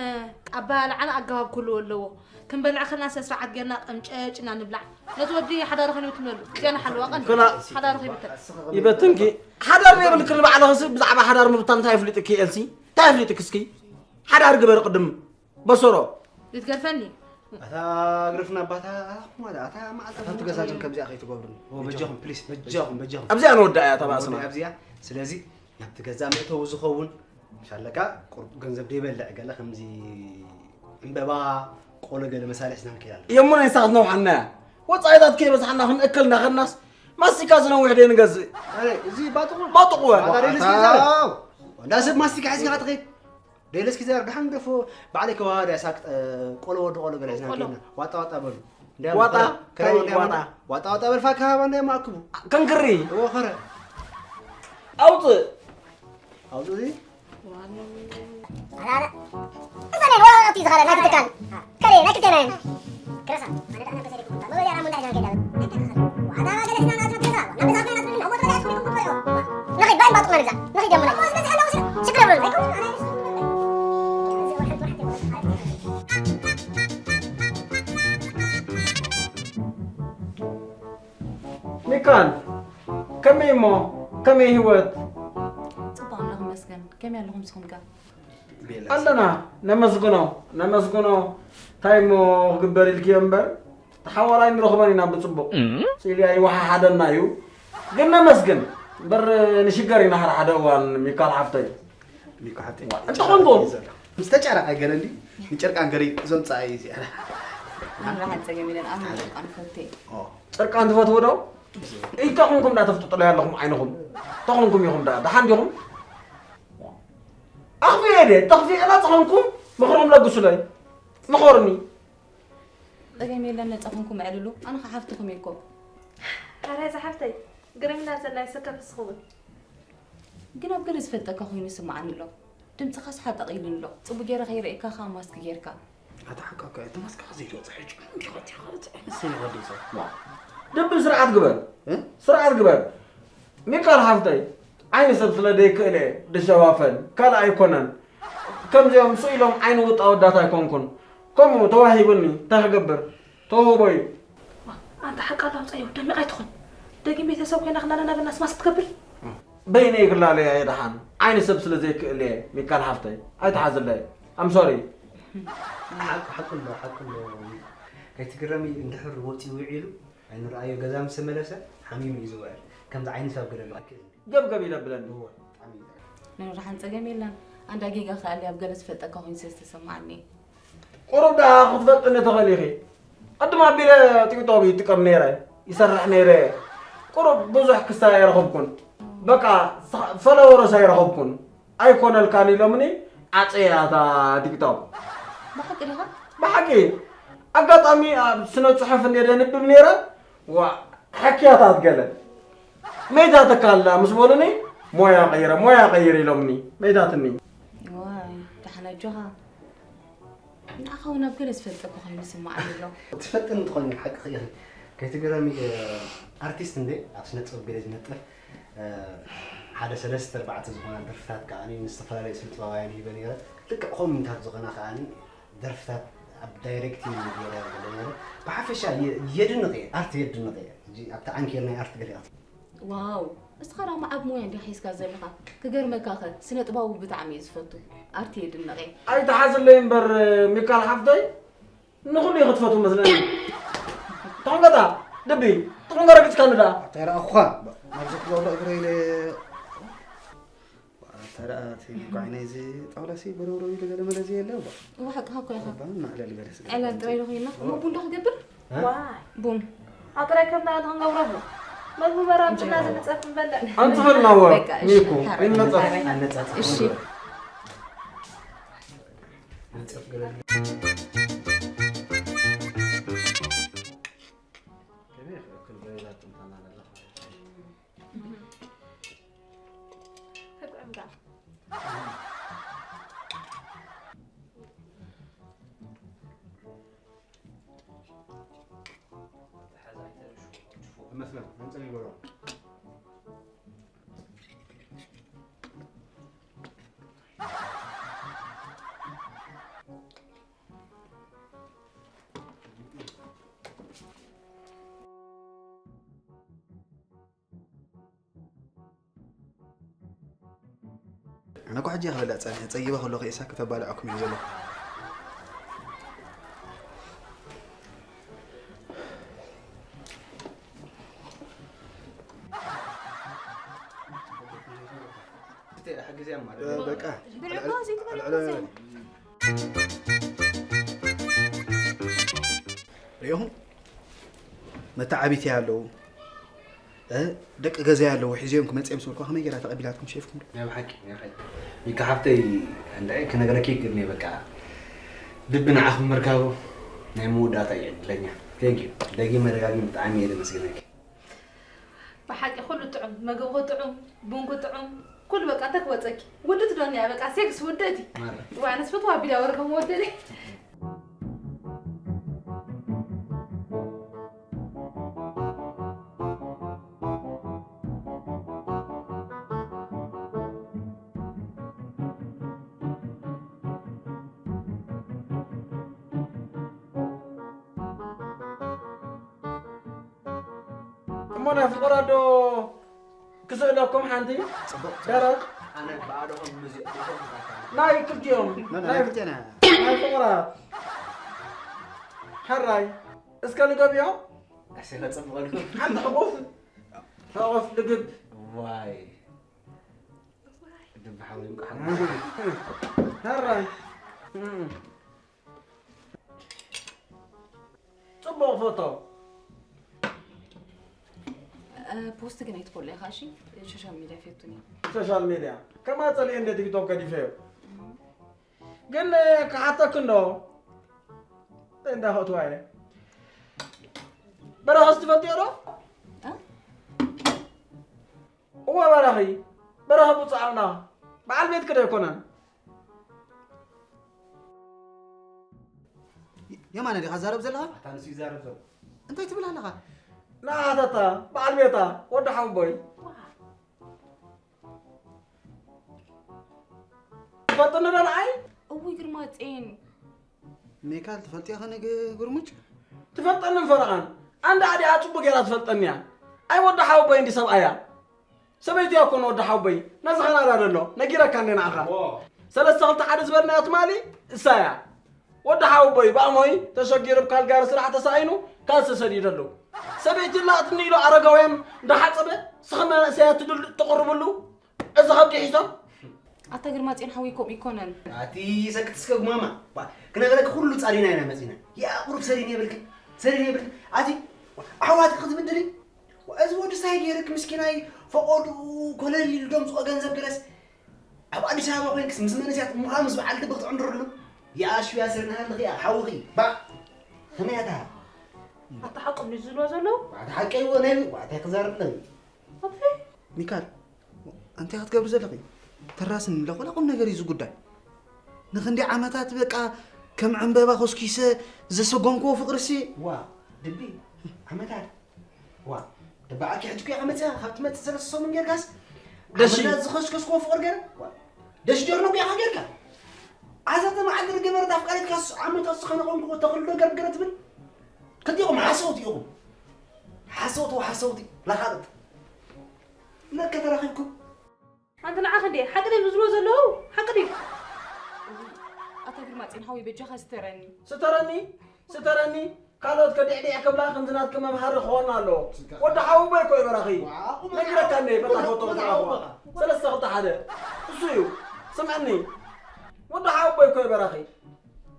ኣበላልዓና ኣገባብ ክህልዎ ኣለዎ። ክንበልዕ ከለና ስነ ስርዓት ጌርና ቀምጨጭ ኢና ንብላዕ። ነቲ ወዲ ሓዳር ኸይኑ ትብለሉ። ገና ሓለዋ ቀንዲ። ክላ- ሓዳር ኸይብተን። ይበትንኪ። ሓዳር ዘይብልክን ባዕልኽሲ ብዛዕባ ሓዳር ምብታን እንታይ ኣፍሊጥኪ ኤልሲ? እንታይ ኣፍሊጥኪ እስኪ? ሓዳር ግበር ቅድም በሰሮ። ልትገርፈኒ። ኣታ ግርፍና ኣባታ፣ ኣታ ኩማዳ፣ ኣታ መዓልቲ ኣታ ትገዛዝም ከምዚኣ ከይትገብሩኒ። ኦ፣ በጃኹም፣ ፕሊስ፣ በጃኹም፣ በጃኹም። ኣብዚኣ ንወዳእ እያ ተባእስና። ኣብዚኣ። ስለዚ ናብቲ ገዛ መእተዊ ዝኸውን፣ ሻለካ፣ ቁር-፣ ገንዘብ ደይበልዕ ገለ ከምዚ ዕምበባ፣ ቆሎ ገለ መሳርሒ ሒዝና ንከይድ ኣለና። የሙና ይሳት ነውሓና። ወጻኢታት ከይበዝሓና ክንእክል እናኸድናስ ማስቲካ ዝነውሕ ደይ ንገዝእ። ኣረ፣ እዚ ባጥቑ። ባጥቑ ወ። ባጣ ደይልስ ኪዛር። ኣታው። እንዳ ሰብ ማስቲካ ሒዝካ ክትኸይድ። ደይልስ ኪዛር፣ ደሓን ግደፎ። ባዕለይ ከባባ ድያ ሳክት፣ እ፣ ቆሎ ወዲ ቆሎ ገለ ሒዝና ቆሎ። ንከይድና። ዋጣ ዋጣ በሉ። እንዲያም ዋጣ፣ ከረ-፣ ከረው ታይ እንዲያም ዋጣ? ዋጣ ዋጣ በል ፋካ ሃባ እንዲያም ኣክቡ። ከንክሪ። እዎ ኸረ። ኣውፅእ። ኣውፅእ እዚ? ኣረ፣ ኣረ። እዛ ናይ ወረቐት እዩ ዝኸረ፣ ናይቲ ትካል። ከለ፣ ናይ ክልቴና እየን። ክረሳ፣ ኣነ ደኣ ነብሰ ደቂ ኩንታ፣ መበል ያራ ሙንዳ ጃን ከይዳ። ዋዳ ገለ ስና ናት ክረሳ፣ ናብ ብዛት ናይ ናት ምን፣ ኣሞት ወዲያ ስኩሪ ኩንታ ዮ። ንኺድ፣ ባይ ባጡ መርዛ፣ ንኺድ የሙና። ወስደ ዝሕና ወስደ፣ ሽግር የብሉን። ኣይኮን፣ ኣነ ደስ ይብል። እዚ ወርሐት ወርሐት የብሉን። ሚካል፣ ከመይ እሞ? ከመይ ህይወት? ጽቡቕ ኣምላኽ ይመስገን። ከመይ ኣለኹም ንስኹም ከ? ኣለና፣ ነመስግኖ፣ ነመስግኖ። እንታይ እሞ ክግበር ኢልክዮ እምበር፣ ተሓዋላይ ንረኽበን ኢና ብጽቡቕ። እም? ስኢልያ ይወሓሓደና እዩ። ግን ነመስግን እምበር፣ ንሽገር ኢና ሓደ ሓደ እዋን ሚካል ሓፍተይ። ሚካል ሓፍተይ። እንተኾንኩም። ምስ ተጨረቐ ገለ እንዲ፣ ንጨርቃን ገለ እዞም ጻኣይ እዚኣ። ኣነ ረሓን ጸገም የለን፣ ኣነ ጨርቃን ፈቴ። ኦ። ጨርቃን ትፈትዎ ዶ? እንታይ ኹንኩም ዳ ተፍጥጡለይ ኣለኹም ዓይንኹም? እንታይ ኹንኩም ኢኹም ዳ? ደሓን ዲኹም? ኣኽፊኤ ድየ? ተኽፊኤ ናጽ ኾንኩም ምኽሮም ለግሱለይ። ምኸሩኒ። ጸገም የለን፣ ነጻ ኾንኩም እዕልሉ። ኣነ ኸዓ ሓፍትኹም እየ እኮ። ኣረ፣ እዛ ሓፍተይ፣ ግርም ኢላ ዘላ ይሰከፍ እስኹ እውን። ግን ኣብ ገለ ዝፈልጠካ ኮይኑ ይስምዓኒ ኣሎ። ድምጽኻስ ሓጠቕ ኢሉኒ ኣሎ። ጽቡቕ ገይረ ከይርእየካ ኸኣ ማስክ ጌርካ። ኣታ ሓቃ እኮ፣ እቲ ማስክ ከ ዘይትወጽእ ሕጂ። እንዲኻ፣ እንዲኻ፣ እቲ ዓይነት ሰብ ይኸዲ ሰብ። ዋ። ደብል ስርዓት ግበር። እ? ስርዓት ግበር። ሚካል ሓፍተይ፣ ዓይኒ ሰብ ስለ ዘይክእል እየ ድሸፋፈን፣ ካልእ ኣይኮነን። ከምዚኦም ስኢሎም ዓይኒ ውጣ ወዳት ኣይኮንኩን። ከምኡ ተዋሂቡኒ፣ እንታይ ክገብር? ተውህቦ እዩ። ኣንታ ሓቃ ኣላውጻዮ፣ ደሚቕ ኣይትኹን። ደጊም ቤተሰብ ኮይና ክናነና በናስ ማስክ ትገብር? በይነይ ክላለያ እየ ደሓን። ዓይኒ ሰብ ስለ ዘይክእል እየ፣ ሚካል ሓፍተይ። ኣይትሓዝለይ። I'm sorry። ሓቅ-፣ ሓቂ ኣሎ፣ ሓቂ ኣሎ። ከይትግረሚ፣ እንድሕር ወፂኡ ውዒሉ፣ ኣይንረኣዮ፣ ገዛ ምስ ተመለሰ፣ ሓሚሙ እዩ ዝውዕል። ከምዚ ዓይኒ ሰብ ገለ ኣሎ፣ ኣይክእልን። ገብገብ ይለብለኒ። እወ፣ ብጣዕሚ እዩ። ንረሓን ጸገም የለን። ኣንዳ ጌጋ ከኣሊ ኣብ ገለ ዝፈልጠካ ኮይኑ ስለ ዝተሰማዓኒ። ቁሩብ ደኣ ክትፈልጥኒ ትኽእሊ ኢኺ። ቅድም ኣቢለ ቲክቶክ ይጥቀም ነይረ፣ ይሰርሕ ነይረ። ቁሩብ ብዙሕ ክስታይ ኣይረኸብኩን። በቃ፣ ሳ-፣ ፎሎወርስ ኣይረኸብኩን። ኣይኮነልካን ኢሎምኒ፣ ዓጽያ እታ ቲክቶክ። ብሓቂ ዲኻ? ብሓቂ። ኣጋጣሚ ኣብ ስነ ጽሑፍ እንደ ደንብብ ነይረ፣ ዋ፣ ሕክያታት ገለ። መይታትካ ኣላ ምስ በሉኒ፣ ሞያ ቀይረ፣ ሞያ ቀይር ኢሎምኒ። መይታትኒ። ዋይ፣ ደሓን ኣጆኻ። ንዓኻ እውን ኣብ ገለ ዝፈልጠካ ኮይኑ ይስምዓኒ ኣሎ። ትፈልጥኒ እንተኾይኑ ሓቅኺ ኢኺ። ከይትግረሚ፣ እ፣ ኣርቲስት እንደ ኣብ ስነ ጥበብ ገለ ዝነጥፍ፣ እ፣ ሓደ ሰለስተ ኣርባዕተ ዝኾና ደርፍታት ከኣ ንዝተፈላለዩ ስነ ጥበባውያን ሂበ ነይረ። ልክዕ ኮሜንታት ዝኾና ከኣ ደርፍታት ኣብ ዳይሬክቲንግ ገይረ ገለ ነይረ። ብሓፈሻ የ-፣ የድንቕ እየ፣ ኣርት የድንቕ እየ። ሕጂ ኣብቲ ዓንኬል ናይ ኣርት ገሊኻ ዋው፣ እስኻ ደኣ መዓብ ሞያ እንዲኻ ሒዝካ ዘለኻ? ክገርመካ ኸ፣ ስነ ጥበባዊ ብጣዕሚ እየ ዝፈቱ። ኣርቲ የድንቕ እየ። ኣይትሓዝለይ እምበር፣ ሚካል ሓፍተይ፣ ንኹሉ እዩ ክትፈቱ መስለኒ። ተኾንከታ፣ ድቢ፣ ተኾንከ ረግጽካኒ ደኣ። እንታይ ደኣ እኳ፣ ናብዚ ክዘውሎ እግረ ኢለ፣ እንታይ ደኣ እቲ ጓዕናይ እዚ ጣውላ ሲ በረውረው ኢሉ ገለ መለ እዚ የለ እባ። እዋ፣ ሓቅኻ እኮ ኢኻ። እባ፣ ማዕለል በለ ስለ ዕላል ጥራይ ዶ ኮይና? እሞ ቡን ዶ ክገብር? እ? ዋይ። ቡን። ኣብ ጥራይ ከም ናባና ክንገብሮ እሞ። መግቢ መራብ እንጀራ። ቡና ዝንጸፍ ንበልዕ። ኣንጽፈልና እወ፣ በቃ፣ እሺ፣ ሚኩ፣ ሓራይ ይመጸፍ። ሓራይ። ኣነጻጽፍ እሺ። ንበል። ንጸፍ ገለ ከመይ ይኽእል በዛ ጥምታና ለላ? ኣነ እኮ ሕጂ እየ ክበልዕ ጸኒሐ፣ ጸጊበ ከለኹ ኢሳክ ከተባልዐኩም እየ ዘለኹ። በቃ። ብልዕኮ ዘይትበልዕ ኣልዕሎ። እኮ እዚኣ። ሪኢኹም? መተዓቢቲ ኣለዉ፣ እ፣ ደቂ ገዛ ኣለዉ፣ ሒዘዮም ክመጽእ ምስ በልኩ ከመይ ጌራ ተቐቢላትኩም ሸይፍኩም? ናይ ብሓቂ፣ ናይ ብሓቂ። ሚካ ሓፍተይ፣ እንድዒ ክነግረኪ ይግብኒ፣ በቃ፣ ልቢ ንዓኹም ምርካቡ ናይ መወዳእታ እዩ ዕድለኛ። Thank you። ደጊመ ደጋጊመ ብጣዕሚ እየ ዘመስግነኪ። ብሓቂ ኩሉ ጥዑም፣ መግብኺ ጥዑም፣ ቡንኪ ጥዑም፣ ኩሉ በቃ ተክወፀኪ። ውድት ዶንያ በቃ ሴክስ ውድት እዩ። ማራ። ዋይ፣ ኣነስ ፈትዋ ቢላ ወርዶም ወደደ። እሞ ናይ ፍቕራ ዶ ክስእለኩም ሓንቲ ጽቡቕ፣ ጽቡቕ። ደረቕ ኣነ ብኣዶኹም ምዚ-፣ ናይ ክልቲኦም፣ ኖ፣ ኖ፣ ናይ ናይ ክልቲና። ናይ ፍቕራ ሕራይ እስከ ንገብዮ። ኣሰይ፣ ከጸብቐልኩም። ሓንቲ ሕቑፍ፣ ሕቑፍ ልግብ። ዋይ። ድብ ሓወይም ቃሕ። ሕራይ። ጽቡቕ ፎቶ። እ፣ ፖስት ግን ኣይትኮሎ ኢኻ፣ እሺ? ሶሻል ሚድያ ፌቱኒ። ሶሻል ሚድያ። ከማ ጸሊኤ እንደ ቲክቶክ ገዲፈዮ። ግን፣ እ፣ ክሓተክ እንዶ። እንዳ ሆትዋይ። በረኸስ ትፈልጥዮ ዶ? እ? እወ በረኺ። በረኸ ብፁዕ ኣምላኽ። በዓል ቤትክ ዶ ኣይኮነን? የማነ ዲኻ ዛረብ ዘለኻ? ኣታ ንሱ ይዛረብ ዘሎ። እንታይ ትብል ኣለኻ? ንኣተታ፣ በዓል ቤታ፣ ወዲ ሓወቦይ። ትፈልጥኒ ዶ ንዓይ? እውይ ግርማጼን። ሚካል ትፈልጥዮ ኸነ ግ-፣ ግርሙጭ? ትፈልጠንን ፈረቓን። ኣንዳ ኣዲኣ ጽቡቕ ጌራ ትፈልጠኒ እያ። ኣይ ወዲ ሓወቦይ እንዲ ሰብኣያ። ሰበይቲ እያ እኮ ንወዲ ሓወቦይ። ነዚ ካናዳ ዘሎ። ነጊረካ እንደ ንዓኻ። ዎ። ሰለስተ ክልተ ሓደ ዝበልናዮ ትማሊ እሳ እያ። ወዲ ሓወቦይ ብኣሞይ ተሸጊሩ ብካልጋሪ ስራሕ ተሳኢኑ ካልሲ ሰዲደሉ። ሰበይቲ ላእትኒ ኢሉ ኣረጋውያን እንዳሓጸበ ስኽመ መንእሰያት ትድል-፣ ትቕርብሉ እዚ ከብዲ ሒዞም። ኣታ ግርማጼን ሓወይ ከምኡ ይኮነን። ኣቲ ሰክት እስከ ጉማማ። ባ-፣ ክነግረኪ ኩሉ ጻዲና ኢና መጺና። ያ ቁሩብ ሰሪን የብልኪ፣ ሰሪን የብልኪ። ኣቲ ኣሕዋትኪ ክትብድሊ። እዚ ወዲ ሳይ ገይርክ ምስኪናይ ፈቆዱ ኮለል ኢሉ ደምጽኦ ገንዘብ ገለስ ኣብ ኣዲስ ኣበባ ኮይንክስ ምስ መንእሰያት እሞ ምስ በዓል ድቢ ክትዕንድርሉ። ያ ሽያ ስርና ኣለኺ፣ ያ ሓውኺ። ባ-፣ ከመይ ኣታ? ኣታ ሓቆም እዩ ዝብልዎ ዘለዉ? ዋዕታ ሓቀይ እዎ ናይ ዋዕታ ክዛረብ ኣለኒ። ኣቲ? ሚካል፣ እንታይ ክትገብሪ ዘለኺ? ተራስኒ ኣለኹ፣ ቁም ነገር እዩ እዚ ጉዳይ። ንኽንደይ ዓመታት በቃ ከም ዕምበባ ኮስኪሰ ዘሰጎምክዎ ፍቕርሲ። ዋ፣ ድቢ፣ ዓመታት። ዋ፣ ደባዕኪ ሕጂ እኮ ኢኻ መጺኣ፣ ካብ ትመጽእ ሰለስተ ሰሙን ጌርካስ፣ ደሺ። ዓመታት ዝኸስከስክዎ ፍቕሪ ገይረ? ዋ፣ ደሺ ጀርኖ እኮ ኢኻ ጌርካ። ኣዛ ተመዓልቲ ዝገበረት ኣፍቃሪትካስ ዓመታት ዝኸነ ቆንኩ ተኽልዶ ገርገረ ትብል? ክልቲኹም ሓሰውቲ ኢኹም። ሓሰውቲ ወሓሰውቲ ለኻልጥ። ነከ ተራኺብኩም። ኣንተ ንዓኺ እንዴ ሓቂ ድዮም ዝብልዎ ዘለዉ? ሓቂ ድዩ? ኣታ ግርማጼን ሓወይ በጃኻ ስተረኒ። ስተረኒ? ስተረኒ? ካልኦት ከዲዕዲዕ ክብላ ከምዚ ናትኪ መምሃሪ ክኾና ኣለዎ። ወዲ ሓወቦይ እኮ እዩ በራኺ። ዋው፣ ነጊረካ እንዴ በታ ፎቶ ዋው፣ ክትኣኽዋ። ዋው። ሰለስተ ክልተ ሓደ። እሱ እዩ። ስምዕኒ። ወዲ ሓወቦይ እኮ እዩ በራኺ።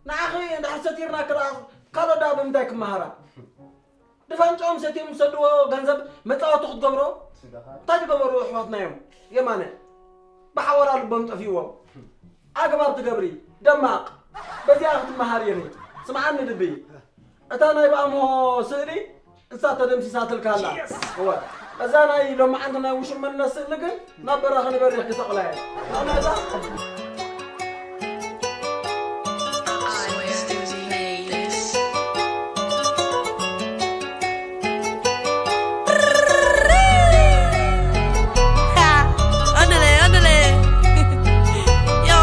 ንዓኺ እንድሕር ሰቲርና ክላ-፣ ካልኦት ደኣ ብምንታይ ክመሃራ? ድፋንጫኦም ሰትዮም ዝሰድዎ ገንዘብ መጻወቲ ክትገብሮ? እንታይ ዝገበሩ ኣሕዋትና እዮም? የማነ፣ ብሓወራ ልቦም ጠፊዎም። ኣግባብ ትገብሪ፣ ደማቕ። በዚኣ ክትመሃሪ ኢኺ። ስምዓኒ ልቢ። እታ ናይ ብኣምሆ ስእሊ እሳ ተደምሲሳትልካ ኣላ። የስ! እወ። እዛ ናይ ሎማዓንቲ ናይ ውሽመነት ስእሊ ግን ናብ በረኻ ንበሪኽ ክተቕላየ። Ha! Ándale, ándale. Yo,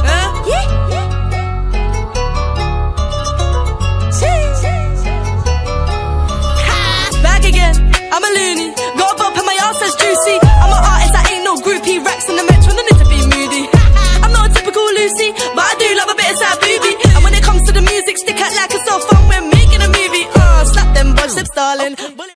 ¿eh? Ha! Back again. I'm a loony. Got a bump and my ass says juicy. I'm an artist, I ain't no groupie. Racks in the metro, no need to be moody. I'm not a typical Lucy, but I do love a bit of sad booby. And when it comes to the music, stick out like a